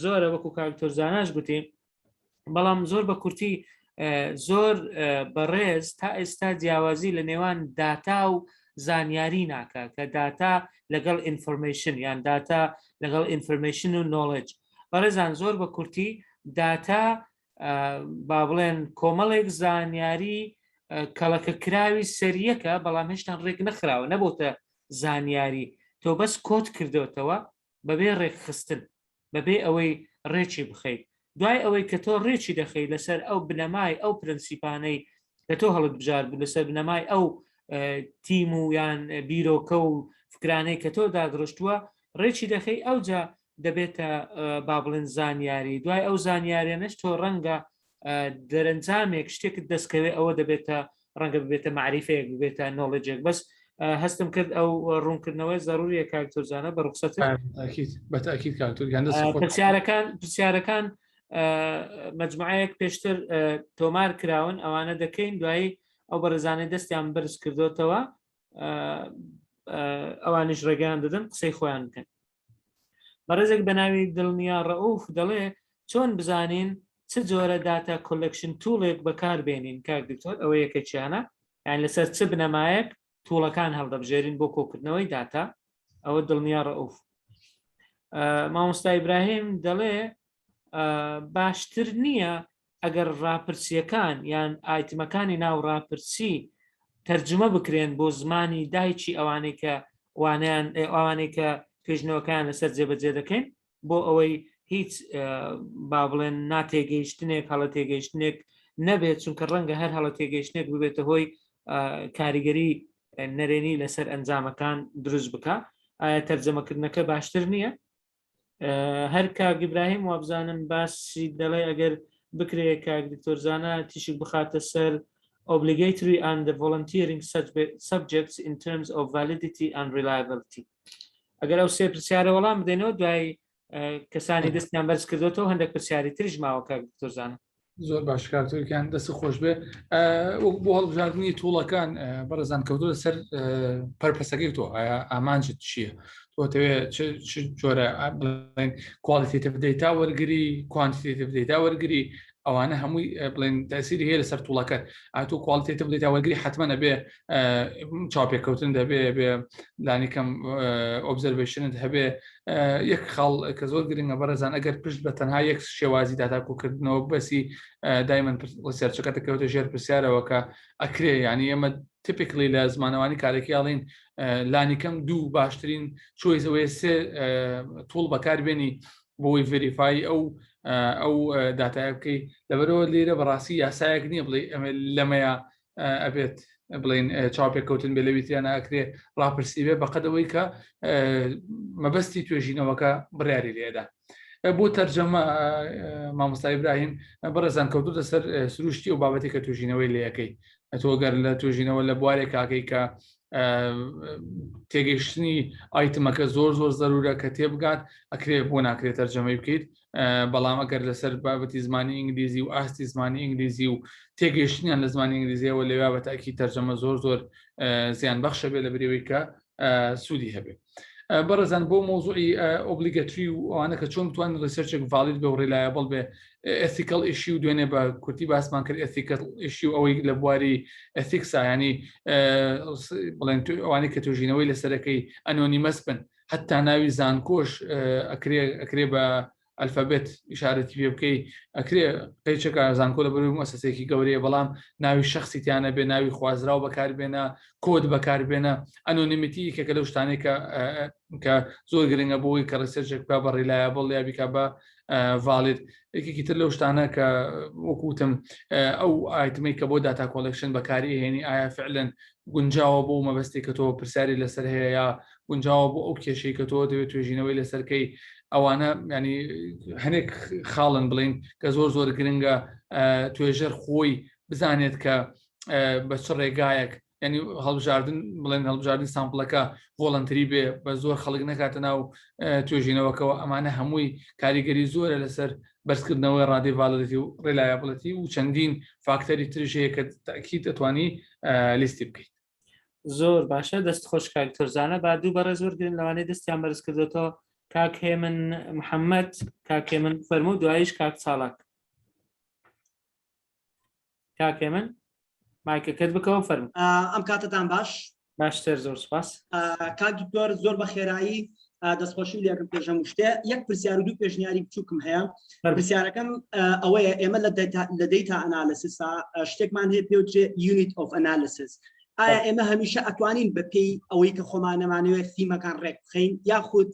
زۆرە وەکو کاک تۆرزاناش گوتی بەڵام زۆر بە کورتی زۆر بەڕێز تا ئێستا جیاوازی لە نێوان داتا و زانیاری ناکە کە داتا لەگەڵ information یان داتا لەگەڵ information و knowledge بەڕێزان زۆر بە کورتی داتا با بڵێن کۆمەڵێک زانیاری کەڵەکە کراوی سەریەکە بەڵام هێشتان ڕێک نەخراوە نەبۆتە زانیاری تۆ بەس کۆت کردوتەوە بەبێ ڕێکخستن بەبێ ئەوەی ڕێکی بخەیت دوای ئەوەی کە تۆ ڕێکی دەخەی لەسەر ئەو بنەمای ئەو پرەنسیپانەی کە تۆ هەڵت بژار بوو لەسەر بنەمای ئەو تیم و یان بیرۆکە و فکرانەی کە تۆ دادڕشتووە ڕێکی دەخەی ئەوجا دەبێتە با بڵێن زانیاری دوای ئەو زانیاریانەش تۆ ڕەنگە دەرەنجامێک شتێکت دەستکەوێ ئەوە دەبێتە ڕەنگە ببێتە مەعریفەیەک ببێتە knowledge ێک بەس هەستم کرد ئەو ڕوونکردنەوەی زەروریە کاک تۆرزانە بە ڕوخسەت بەتاکید کاک پرسیارەکان پرسیارەکان مجموعەیەک پێشتر تۆمار کراون ئەوانە دەکەین دوایی ئەو بەڕێزانەی دەستیان بەرز کردوتەوە ئەوانیش ڕێگەیان دەدەن قسەی خۆیان بکەن بەڕێزێک بە ناوی دڵنیا ڕەئوف دەڵێ چۆن بزانین چ جۆرە data collection tool ێک بەکار بێنین کاک دکتۆر ئەوە یەکێکیانە یان لەسەر چ بنەمایەک tool ەکان هەڵدەبژێرین بۆ کۆکردنەوەی داتا ئەوە دڵنیا ڕەئوف مامۆستا ئیبراهیم دەڵێ باشتر نییە ئەگەر ڕاپرسییەکان یان ئایتمەکانی ناو ڕاپرسی تەرجومە بکرێن بۆ زمانی دایکی ئەوانەی کە وانیان ئەوانەی کە توێژنەوەکان لەسەر جێبەجێ دەکەین بۆ ئەوەی هیچ با بڵێن ناتێگەیشتنێک هەڵە تێگەیشتنێک نەبێت چونکە ڕەنگە هەر هەڵە تێگەیشتنێک ببێتە هۆی کاریگەری نەرێنی لەسەر ئەنجامەکان دروست بکە ئایا تەرجەمەکردنەکە باشتر نییە؟ هەر کاک ئیبراهیم وابزانم باسی دەڵێ ئەگەر بکرێ کاک دکتۆر زانا تیشک بخاتە سەر obligatory and the volunteering subjects in terms of validity and reliability ئەگەر ئەو سێ پرسیارە وەڵام بدەینەوە دوای کەسانی دەستیان بەرز کردوێتەوە، هەندێک پرسیاری تریش ماوە کاک دکتۆر زانا. زۆر باش کاک دکتۆر گیان، دەست خۆش بێ. بۆ هەڵبژاردنی tool ەکان بەڕێزان کەوتۆ لەسەر purpose ەکەی تۆ، ئایا ئامانجت چییە؟ تۆ تەوێ چ جۆرە بڵێن qualitative data وەرگری، quantitative data وەرگری، ئەوانە هەمووی بڵێن تەسیری هەیە لەسەر tool ەکەت. ئا تۆ qualitative data وەرگری حتمما ئەبێ چاوپێکەوتن دەبێ، بێ لانی کەم observation ت هەبێ. یەک خاڵ کە زۆر گرنگە بەڕێزان، ئەگەر پشت بە تەنها یەک شێوازی داتا کۆکردنەوە بەسی، دایمەن research ەکە دەکەوتە ژێر پرسیارەوە کە ئەکرێ، یعنی ئێمە typically لە زمانەوانی کارێکی ئاڵین لانی کەم دوو، باشترین choice ئەوەیە سێ tool بەکاربێنی بۆی verify ئەو داتایە بکەی. لەبەرەوە لێرە بەڕاستی یاسایەک نییە بڵێ ئەمە لەمەیە ئەبێت بڵین چاوپێکەوتن بێ، لەوی تریان ئەکرێ ڕاپرسی بێ، بەقەدەوەی کە مەبەستی توێژینەوەکە بڕیاری لێدا. بۆ تەرجەمە مامۆستا ئیبراهیم، بەڕێزان کەوتوتە سەر سروشتی و بابەتی کە توێژینەوەی لەکەی. تۆ گەر لە توێژینەوە لە بوارێک کاکەی کە تێگەیشتنی item ەکە زۆر زۆر زەرورە کە تێبگات، ئەکرێ بۆ ناکرێت تەرجەمەی بکەیت. بەڵام ئەگەر لەسەر بابەتی زمانی ئینگلیزی و ئاستی زمانی ئینگلیزی و تێگەیشتنیان لە زمانی ئینگلیزیەوە، لەویا بە تاکی تەرجەمە زۆر زۆر زیان بەخشە بێ لە برەوەی کە سوودی هەبێ. بەڕێزان بۆ مۆزوعی obligatory و ئەوانە کە چۆن بتوانین research ێک valid بێ و reliable بێ، ethical issue و دوێنێ بە کورتی باسمان کرد ethical issue، ئەوەی لە بواری ethics ا، ینی بڵێن ئەوانەی کە توژینەوەی لەسەرەکەی anonymous بن، حتا ناوی زانکۆش ئەکرێ بە ئەلفابێت ئیشارەتی پێ بکەی، ئەکرێ قەیچەکە زانکۆ لە بەروی موسسەیەکی گەورەیە، بەڵام ناوی شخصی تیانە بێ، ناوی خوازراو بەکاربێنە، کۆد بەکاربێنە. anonymity یەکێکە لەو شتانەی کە زۆر گرنگە بۆی کە research ێک بکە بە reliable یا بیکە بە valid. یەکێکی تر لەو شتانە کە وەکوتم ئەو item ەی کە بۆ data collection بەکاری هێنی، ئایا فعلەن گونجاوە بۆ مەبەستی کە تۆ پرسیاری لەسەر هەیە یا گونجاوە بۆ ئەو کێشەی کە تۆ دەوێت توێژینەوەی لەسەرکەی. ئەوانە ینی هەنێک خاڵن بڵین کە زۆر زۆر گرنگە توێژەر خۆی بزانێت کە بە چ ڕێگایەک، ینی هەڵبژاردن، بڵێن هەڵبژاردن sample ەکە voluntary بێ، بە زۆر خەڵک نەکاتە ناو توێژینەوەکەەوە. ئەمانە هەمووی کاریگەری زۆرە لەسەر بەرزکردنەوەی ڕادەی validity و reliability و چەندین فاکتەری ترش هەیە کە تاکیید دەتوانی لیستی بکەیت. زۆر باشە، دەست خۆش کاک تۆرزانە. با دوو بەڕێز وەرگرن لەوانەیە دەستیان بەرز کردوێتەوە. کاک هێمن محەممەد، کاک هێمن فەرموو، دواییش کاک چاڵک. کاک هێمن مایکەکەت بکەوە، فەرموو. ئەم کاتتان باش. باشتر، زۆر سپاس. کاک دکتۆر، زۆر بە خێرایی دەستخۆشی لێکم. پێش هەموو شتێ یەک پرسیار و دوو پێشنیاری بچووکم هەیە. پرسیارەکەم ئەوەیە، ئێمە لە data analysis ا شتێکمان هەیە پێوترێ unit of analysis. ئایا ئێمە هەمیشە ئەتوانین بە پێی ئەوەی کە خۆمانەمانەوێت ثیمەکان ڕێک بخەین، یاخود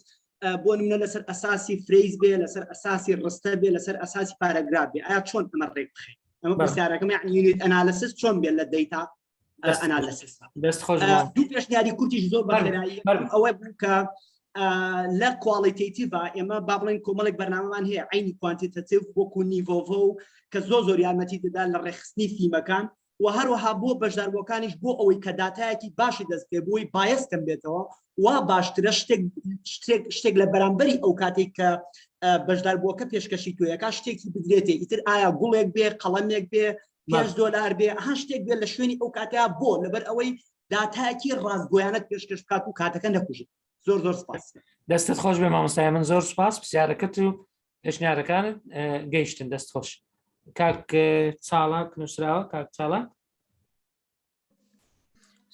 بۆ نمونە لەسەر ئەساسی phrase بێ، لەسەر ئەساسی ڕستە بێ، لەسەر ئەساسی پاراگراف بێ؟ ئایا چۆن ئەمە ڕێک بخەین؟ ئەمە پرسیارەکەم، یعنی unit analysis چۆن بێت لە data analysis؟ دەست خۆش. دوو پێشنیاری کورتیش زۆر بەخێرایی. ئەوە بوو کە لە qualitative ئێمە با بڵێن کۆمەڵێک بەرنامەمان هەیە عینی quantitative وەکو NVivo کە زۆر زۆر یارمەتی دەدا لە ڕێکخستنی ثیمەکان، و هەروەها بۆ بەشداربووەکانیش بۆ ئەوەی کە داتایەکی باشی دەست پێ بووی bias کەم بێتەوە، وا باشترە شتێک لە بەرامبەری ئەو کاتێک کە بەشداربووەکە پێشکەشی توێیەکە شتێکی بدرێتێ، ئیتر ئایا گوڵێک بێ، قەڵەمێک بێ، 5 دلار بێ، ها شتێک بێ لە شوێنی ئەو کاتەیە، بۆ لەبەر ئەوەی داتایەکی ڕاستگۆیانەت پێشکەش بکات و کاتەکە نەکوژێت. زۆر زۆر سپاس. دەستت خۆش بێ مامۆستای من، زۆر سپاس. پرسیارەکەت و پێشنیارەکانت گەیشتن، دەست خۆش. کاک چاڵاک نووسراوە، کاک چاڵاک.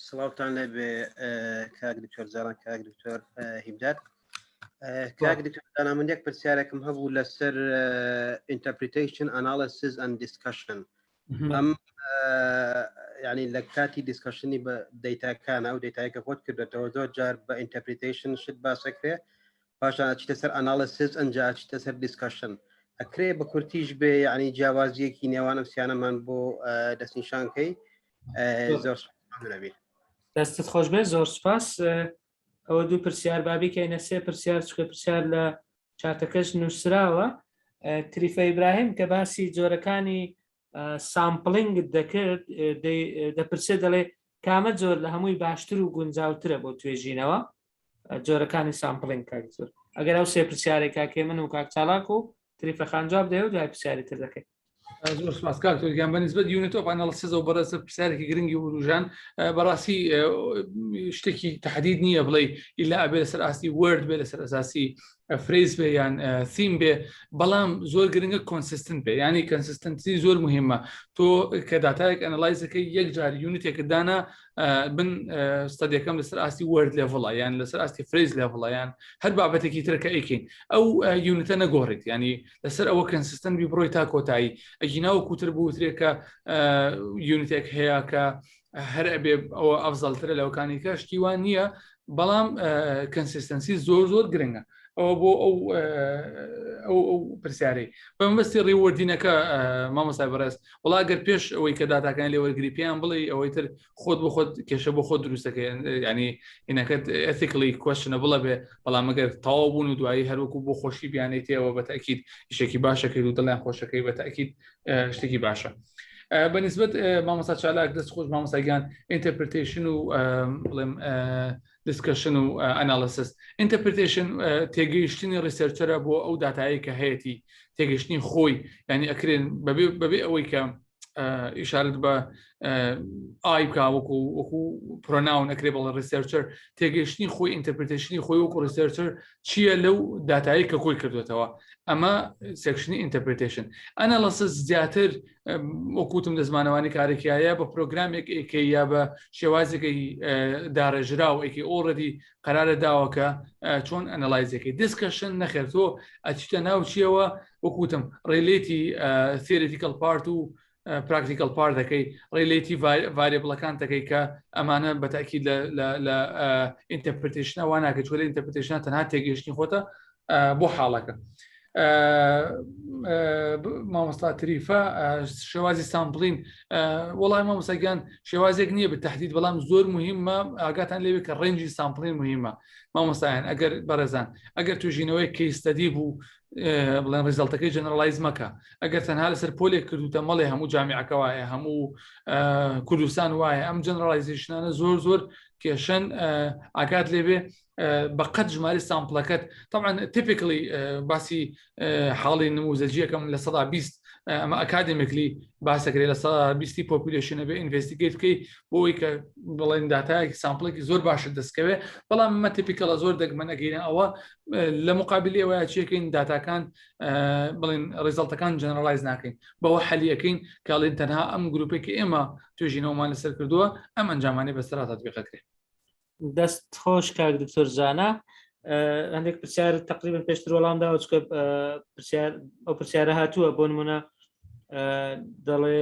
سڵاوتان لێبێ کاک دکتۆر زاران، کاک دکتۆر هیمداد. کاک دکتۆر زانا، من یەک پرسیارێکم هەبوو لەسەر interpretation، analysis and discussion. ئەم یعنی لە کاتی discussion ی بە دەیتاکان، ئەو دەیتایکە خۆت کردێتەوە، زۆر جار بە interpretation شت باسەکرێ، پاشان ئەچیتە سەر analysis، ئەنجا ئەچیتە سەر discussion. ئەکرێ بە کورتیش بێ یعنی جیاوازیەکی نێوان ئەم سیانەمان بۆ دەستنیشانکەی؟ زۆر نەبی. دەستت خۆش بێ، زۆر سپاس. ئەوە دوو پرسیار، بابیکەینە سێ پرسیار، چکە پرسیار لە چاتەکەش نووسراوە. تریفە ئیبراهیم کە باسی جۆرەکانی sampling دەکرد دەپرسێت، دەڵێ کامە جۆر لە هەمووی باشتر و گونجاوترە بۆ توێژینەوە، جۆرەکانی sampling کاک زۆر؟ ئەگەر ئەو سێ پرسیارێک کاکێ من و کاک چالاک و تریفەخان جواب دەیە و دوای پرسیاری تر دەکەین. زۆر سپاس کاک تۆر گیان. بە نسبەت unit of analysis ەوە بەڕێز پرسیارێکی گرنگی وروژان. بەڕاستی شتێکی تحدید نییە بڵێ ئیلا ئەبێ لەسەر ئاستی word بێ، لەسەر ئەساسی phrase بێ یان ثیم بێ، بەڵام زۆر گرنگە consistent بێ، ینی consistency زۆر مهمە. تۆ کە داتایەک analyze ەکەی یەک جار unit ێکت دانا بن study ەکەم لەسەر ئاستی word level ە یان لەسەر ئاستی phrase level ە یان هەر بابەتێکی تر کە ئەیکەین ئەو unit ە نەگۆڕیت، ینی لەسەر ئەوە consistent بی بڕۆی تا کۆتایی. ئەگینا وەکوتر بوترێ کە unit ێک هەیە کە هەر ئەبێ ئەوە ئەفزەڵترە لەوکانی کە شتیوان نییە، بەڵام consistency زۆر زۆر گرنگە. ئەوە بۆ ئەو ئەو ئەو پرسیارەی بەمەبەستی rewording ەکە مامۆستای بەڕێز، وڵا گەر پێش ئەوەی کە داتاکان لێ وەرگری پێیان بڵێ ئەوەی تر خۆت بۆ خۆت کێشە بۆ خۆت دروستەکەی، ینی ئینەکەت ethically questionable بێ، بەڵام ئەگەر تەواو بوون و دوایی هەروەکو بۆ خۆشی بیانێتەوە بە تاکیید شتێکی باشەکەی و دڵیان خۆشەکەی بە تاکیید شتێکی باشە. بە نسبەت مامۆستا چالاک دەست خۆش مامۆستاگیان، interpretation و بڵێم discussion و analysis. Interpretation تێگەیشتنی researcher ە بۆ ئەو داتایەی کە هەیەی، تێگەیشتنی خۆی، ینی ئەکرێن بەبێ ئەوەی کە ئیشارەت بە I بکا وەکو وەکو pronoun ئەکرێ بەڵێ researcher تێگەیشتنی خۆی interpretation ی خۆی وەکو researcher چییە لەو داتایی کە کۆی کردوێتەوە. ئەمە section ی interpretation. Analysis زیاتر وەکوتم لە زمانەوانی کارێکیایە بە پرۆگرامێک ئێکەی یا بە شێوازێکی داڕێژراو ئێکی already قەرارە داوەکە چۆن analyze ەکەی. Discussion نەخێر، تۆ ئەچیتە ناو چیەوە وەکوتم relate ی theoretical part و practical part دەکەی، relate ی variable ەکان دەکەی کە ئەمانە بە تاکید لە interpretation ە وا ناکە، چۆ لە interpretation ە تەنها تێگەیشتنی خۆتە بۆ حاڵەکە. مامۆستا تریفە شێوازی sampling، وەڵای مامۆستاگیان شێوازێک نییە بە تهدید، بەڵام زۆر مهمە ئاگاتان لێوێ کە range ی sampling مهمە. مامۆستایان ئەگەر بەڕێزان ئەگەر توژینەوەی case study بوو بڵێن result ەکەی generalize مەکە. ئەگەر تەنها لەسەر پۆلێک کردوتە مەڵێ هەموو جامیعەکە وایە، هەموو کوردستان وایە. ئەم generalization انە زۆر زۆر کێشەن. ئاگات لێبێ بەقەت ژماری sample ەکەت. طبعا typically باسی حاڵی نموزەجیەکەم 20% ئەمە academically باسەکرێت 20%ی population ە بێ investigate بکەی بۆی کە بڵێن داتایەکی sample ێکی زۆر باشت دەستکەوێ، بەڵام ئەمە typical ە، زۆر دەگمەن ئەگەینە ئەوە. لە مقابلی ئەوە چیەکەین؟ داتاکان بڵێن result ەکان generalize ناکەین، بەوە حەلیەکەین کاڵین تەنها ئەم گروپێکی ئێمە توێژینەوەمان لەسەر کردووە ئەم ئەنجامانی بەسەرا تطبیقەکرێت. دەست خۆش کاک دکتۆر زانا. هەندێک پرسیار تقریبا پێشتر وەڵام داوە، چکە پرسیار ئەو پرسیارە هاتووە. بۆ نمونە دەڵێ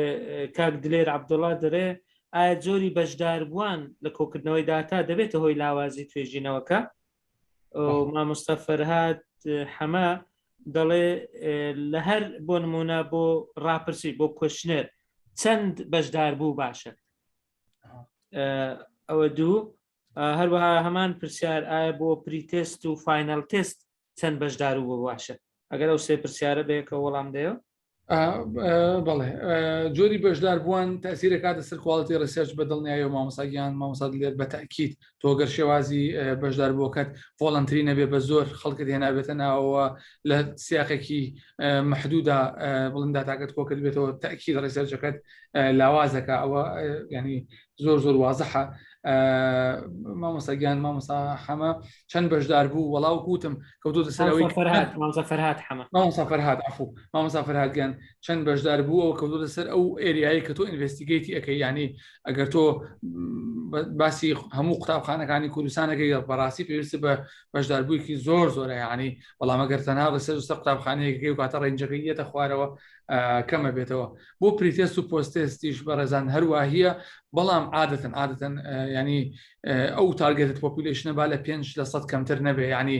کاک دلێر عەبدوڵا دەڵێ ئایا جۆری بەشداربووان لە کۆکردنەوەی داتا دەبێتە هۆی لاوازی توێژینەوەکە؟ مامۆستا فەرهاد حەمە دەڵێ لە هەر بۆ نمونە بۆ ڕاپرسی بۆ questionnaire چەند بەشدار بوو باشە؟ ئەوە دوو. هەروەها هەمان پرسیار ئایا بۆ pre-test و final test چەند بەشدار و بۆ باشە؟ ئەگەر ئەو سێ پرسیارە بەیەکەوە وەڵام دەیەوە. بەڵێ، جۆری بەشدار بووان تەسیرە کاتە سەر quality research بە دڵنیایی و مامۆساگیان مامۆسا دلێر بە تاکیید تۆ گەر شێوازی بەشدار بووەکەت voluntary نەبێ، بە زۆر خەڵکت هێنابێتە ناوەوە، لە سیاقێکی محدودا بڵند داتاکەت کۆکرد بێتەوە، تاکیید research ەکەت لاوازەکە. ئەوە ینی زۆر زۆر وازحە. مامۆستا گیان مامۆستا حەمە چەند بەشدار بوو وەڵاو کوتم کەوتۆتە سەرەوەی فەرهاد مامۆستا فەرهاد حەمە مامۆستا فەرهاد عفو مامۆستا فەرهاد گیان چەند بەشدار بوو ئەو کەوتۆتە سەر ئەو area یی کە تۆ investigate ی ئەەکەی، ینی ئەگەر تۆ باسی هەموو قوتابخانەکانی کوردستانەکەی بەڕاستی پێویست بە بەشداربوویکی زۆر زۆرە، ینی بەڵام ئەگەر تەنها لەسەر سەر قوتابخانەیەکەکەی و کاتە range ەکەی یەتە خوارەوە کەمە بێتەوە. بۆ pre-test و post-test یش بەڕێزان هەروواهیە، بەڵام عادەتەن عادەتەن ینی ئەو targeted population ە با لە 5% کەمتر نەبێ، ینی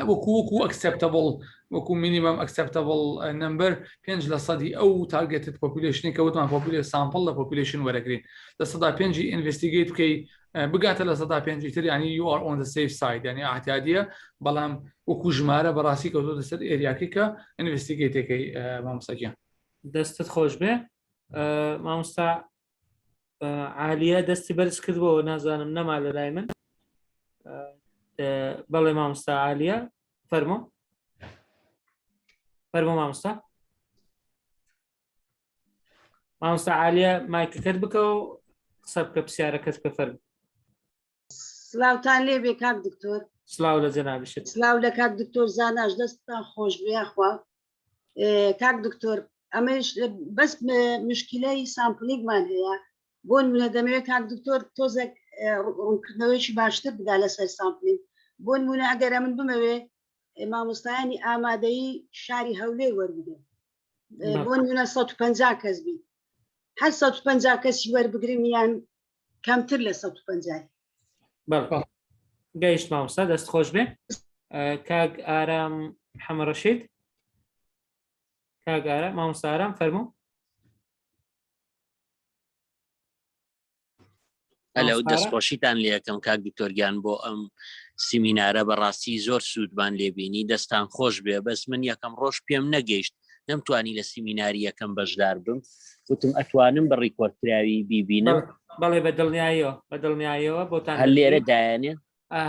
وەکو وەکو acceptable وەکو minimum acceptable number 5%ی ئەو targeted population ی کە وتمان popula sample لە population وەرەگرین 5%ی investigate بکەی بگاتە 5%ی تر، ینی you are on the safe side، ینی ئاعتیادیە، بەڵام وەکو ژمارە بەڕاستی کەوتۆتە سەر area کەی کە investigate ەکەی مامۆستاگیان. دەستت خۆش بێ مامۆستا عالیە دەستی بەرز کردبەوە، نازانم نەما لە لای من. بەڵێ مامۆستا عالیە. فەرمو فەرمو مامۆستا مامۆستا عالیە مایکەکەت بکە و قسە بکە پرسیارەکەت بکە فەرمو سلااوتان لێ بێ کاک دکتۆر سلااو لە جەنابشت سلااو لە کاک دکتۆر زاناش دەستتان خۆش بێ یاخوا کاک دکتۆر ئەمەش بەس مشکلەی sampling مان هەیە بۆ نمونە دەمەوێت کاک دکتۆر تۆزێک ڕوونکردنەوەیکی باشتر بدا لەسەر sampling بۆ نمونە ئەگەر من بمەوێ مامۆستایانی ئامادەیی شاری هەولێر وەربگرم بۆ نمونە 150 کەس بی هەر 150 کەسی وەربگرم یان کەمتر لە 150 بەڵێ گەیشت مامۆستا دەست خۆش بێ کاک ئارام حەمەڕەشید کاک ئارام مامۆستا ئارام فەرموو ئەلەو دەستخۆشیتان لەکەم کاک دکتۆرگیان بۆ ئەم سیمینارە بەڕاستی زۆر سوودمان لێبینی دەستان خۆش بێ بەس من یەکەم ڕۆژ پێم نەگەیشت نەمتوانی لە سیمیناری یەکەم بەشدار بم وتم ئەتوانم بە record کراوی بیبینم بەڵێ بە دڵنیاییەوە بە دڵنیاییەوە بۆتان هەر لێرە دایانێ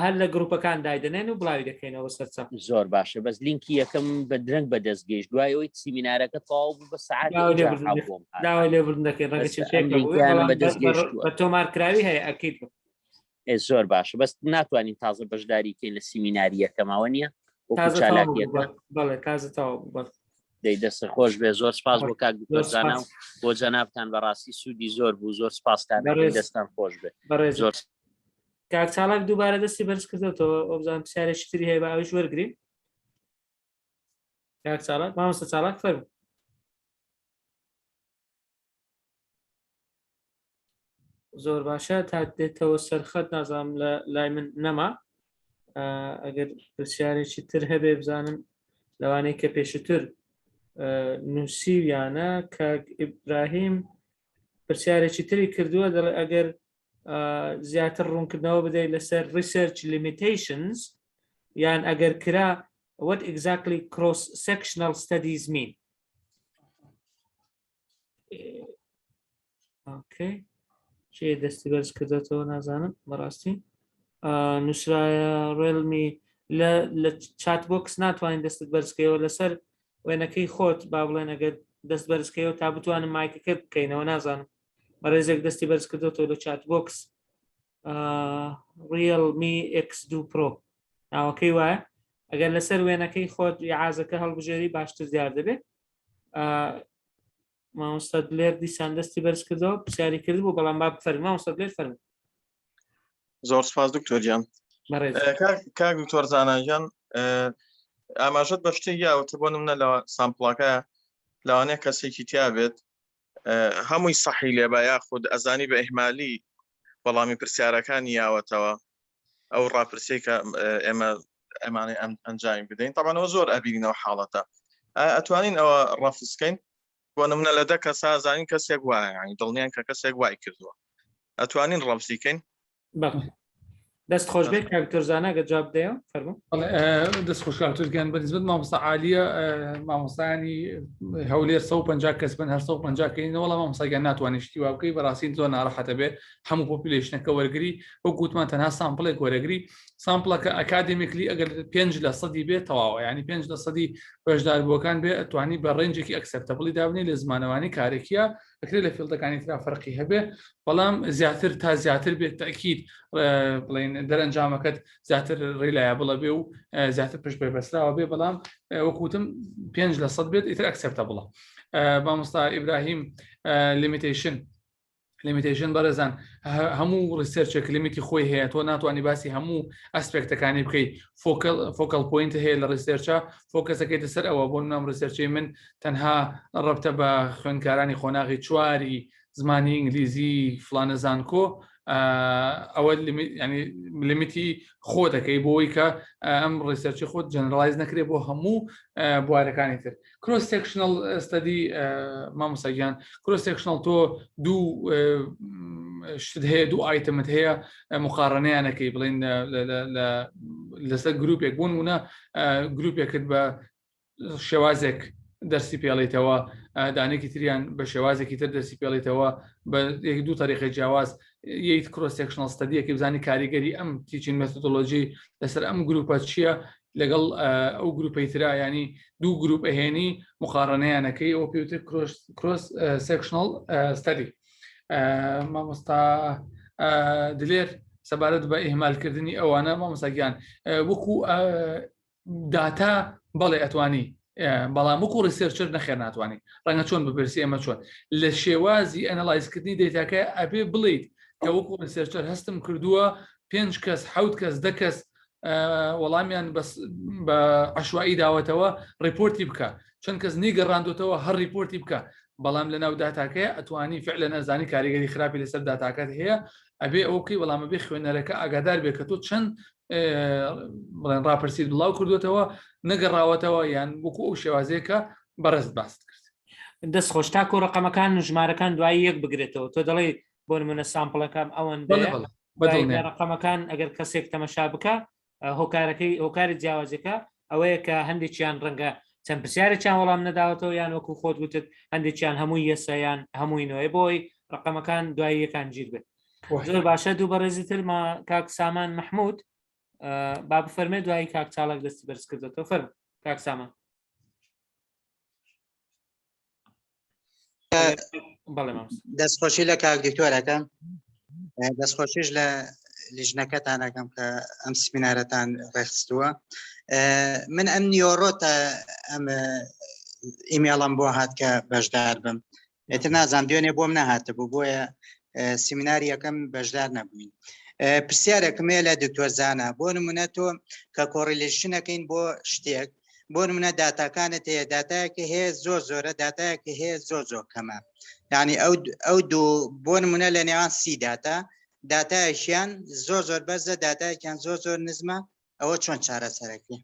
هەر لە گروپەکان دایدەنێن و بڵاوی دەکەینەوە سەرچاو زۆر باشە بەس لینکی یەکەم بە درەنگ بەدەست گەیشت دوای ئەوەی سیمینارەکە تەواو بوو بە سەعات داوای لێبوردن دەکەین ڕەنگە چێک بەدەست بە تۆمارکراوی هەیە ئەکید زۆر باشە بەس ناتوانین تازە بەشداری کەین لە سیمیناری یەکەمەوە نییە چالاکیەکە بەڵێ تازە تەواو دەی دەست خۆش بێ زۆر سپاس بۆ کاک دکتۆر زانا و بۆ جەنابتان بەڕاستی سوودی زۆر بوو زۆر سپاستان دەستان خۆش بێ زۆر کاک چالاک دووبارە دەستی بەرز کردێتەوە ئەوبزان پرسیارێکی تری هەیە بە ئەویش وەرگین کاک چالاک مامۆستا چالاک فەرموو زۆر باشە تا دێتەوە سەرخەت نازانم لە لای من نەما ئەگەر پرسیارێکی تر هەبێ بزانم لەوانەیە کە پێشتر نووسیویانە کاک ئیبراهیم پرسیارێکی تری کردووە دەڵێ ئەگەر زیاتر ڕوونکردنەوە بدەیت لەسەر research limitations یان ئەگەر کرا what exactly cross sectional studies mean okay کێ دەستی بەرز کردێتەوە نازانم بەڕاستی نووسرایە ڕێلمی لە لە chat box ناتوانین دەستت بەرزکەیەوە لەسەر وێنەکەی خۆت با بڵێن ئەگەر دەست بەرزکەیەوە تا بتوانم مایکەکەت بکەینەوە نازانم بەڕێزێک دەستی بەرز کردێتەوە لە chat box Realme X2 Pro ناوەکەی وایە ئەگەر لەسەر وێنەکەی خۆت یعازەکە هەڵبژێری باشتر دیار دەبێت مامۆستا دلێر دیسان دەستی بەرز کردەوە پرسیاری کرد بوو بەڵام با بفەرموو مامۆستا دلێر فەرموو زۆر سپاس دکتۆر گیان کاک دکتۆر زانا گیان ئاماژەت بە شتێک یاوەتە بۆ نمونە لە sample ەکە لەوانەیە کەسێکی تیا بێت هەمووی سەحی لێبا یاخود ئەزانی بە ئیهمالی وەڵامی پرسیارەکانی یاوەتەوە ئەو ڕاپرسیەی کە ئێمە ئەمانەی ئەم ئەنجامی بدەین تەبانەوە زۆر ئەبینینەوە حاڵەتە ئەتوانین ئەوە ڕەفزکەین بۆ نمونە لە دە کەسا زانین کەسێک وایە یانی دڵنیان کە کەسێک وای کردووە ئەتوانین ڕەفزیکەین دەست خۆش بێت کاک دکتۆر زانا گە جواب بدەیەوە فەرموو دەست خۆش کاک دکتۆر گیان بە نسبەت مامۆستا عالیە مامۆستایانی هەولێر 150 کەس بن هەر 150 کەین وەڵام مامۆستا گیان ناتوانێت شتی وا بکەی بەڕاستی زۆر ناڕەحەتە بێ هەموو population ەکە وەرگری وەک گوتمان تەنها sample ێک وەرەگری sample ەکە academically ئەگەر 5 لە سەدی بێت تەواوە ینی 5 لە سەدی بەشداربووەکان بێ ئەتوانی بە range ێکی acceptable ی دابنی لە زمانەوانی کارێکیە ئەکرێت لە field ەکانی ترا فەرقی هەبێ بەڵام زیاتر تا زیاتر بێت تاکیید بڵین دەرەنجامەکەت زیاتر reliable ە بێ و زیاتر پشت بێ بەسراوە بێ بەڵام وەکوتم پێنج لە سەد بێت ئیتر acceptable ە مامۆستا ئیبراهیم limitation limitation بەڕێزان هەموو research ێک limit ی خۆی هەیە تۆ ناتوانانی باسی هەموو aspect ەکانی بکەیت focal point هەیە لە research ە focus ەکەیتە سەر ئەوە بۆ نام research ی من تەنها ڕەبتە بە خوێندکارانی قۆناغی چواری زمانی ئینگلیزی فلانە زانکۆ ئەوە ینی limit ی خۆ دەکەی بۆی کە ئەم research ی خۆت generalize نەکرێ بۆ هەموو بوارەکانی تر cross sectional study مامۆساگیان cross sectional تۆ دوو شت هەیە دوو item ت هەیە مقارنەیانەکەی بڵین لەسەر گروپێک بوون وونە گروپێکت بە شێوازێک دەرسی پێڵیتەوە دانێکی تریان بە شێوازێکی تر دەرسی پێڵیتەوە بە یەک دوو تەریقی جیاواز یت cross sectional study ەکە بزانی کاریگەری ئەم teaching methodology لەسەر ئەم گروپە چییە؟ لەگەڵ ئەو گروپەی ترا ینی دوو گروپ ئەهێنی مقاڕنەیانەکەی ئەو پێوتر cross sectional study مامۆستا دلێر سەبارەت بە ئیهمالکردنی ئەوانە مامۆستا گیان وەکو داتا بەڵێ ئەتوانی بەڵام وەکو researcher نەخێر ناتوانانی ڕەنگە چۆن بپرسی ئەمە چۆن لە شێوازی analyze کردنی دەیتاکە ئەبێ بڵیت کە وەکو researcher هەستم کردووە پێنج کەس حوت کەس دە کەس وەڵامیان بەس بە عشوایی داوەتەوە report ی بکە چەند کەس نیگەڕاندوتەوە هەر report ی بکە بەڵام لە ناو داتاکەی ئەتوانی فعلە نەزانی کاریگەری خراپی لەسەر داتاکەت هەیە ئەبێ ئەو بکەی بەڵام ئەبێ خوێنەرەکە ئاگادار بێ کە تۆ چەند بڵێن ڕاپرسیت بڵاو کردوتەوە نەگەڕاوەتەوە یان وەکو ئەو شێوازەیە کە بەڕێزت باست کرد. دەست خۆش تاکو ڕقەمەکان و ژمارەکان دوایی یەک بگرێتەوە تۆ دەڵێ بۆ نمونە sample ەکەم ئەوەندە ڕقەمەکان ئەگەر کەسێک تەمەشا بکە هۆکارەکەی هۆکاری جیاوازەکە ئەوەیە کە هەندێکیان ڕەنگە چەند پرسیارێکیان وەڵام نەداوەتەوە یان وەکو خۆت گوتت هەندێکیان هەمووی yes ە یان هەمووی no یە بۆی ڕقەمەکان دوایی یەکان گیر بێت زۆر باشە دوو بەڕێزی ترما کاک سامان مححمود با بفەرمێ دوایی کاک چاڵک دەستی بەرز کردێتەوە فەرم کاک سامان. دەستخۆشی لە کاک دکتۆرەکەم دەستخۆشیش لە لیژنەکەتان ئەەکەم کە ئەم سمینارەتان ڕێخستووە من ئەم نیۆڕۆ تا ئەم ئیمێڵم بۆ هات کە بەشدار بم ئێتر نازان دوێنێ بۆم نەهاتبوو بۆیە سیمیناری یەکەم بەشدار نەبووین پرسیارێکم هەیە لە دکتۆر زانا بۆ نمونە تۆ کە correlation ەکەین بۆ شتێک بۆ نمونە داتاکانت هەیە داتایەکە هەیە زۆر زۆرە داتایەکە هەیە زۆر زۆر کەمە یعنی ئەو ئەو دوو بۆ نمونە لە نێوان سی داتا داتایەکیان زۆر زۆر بەرزە داتایەکیان زۆر زۆر نزمە ئەوە چۆن چارەسەرەکەی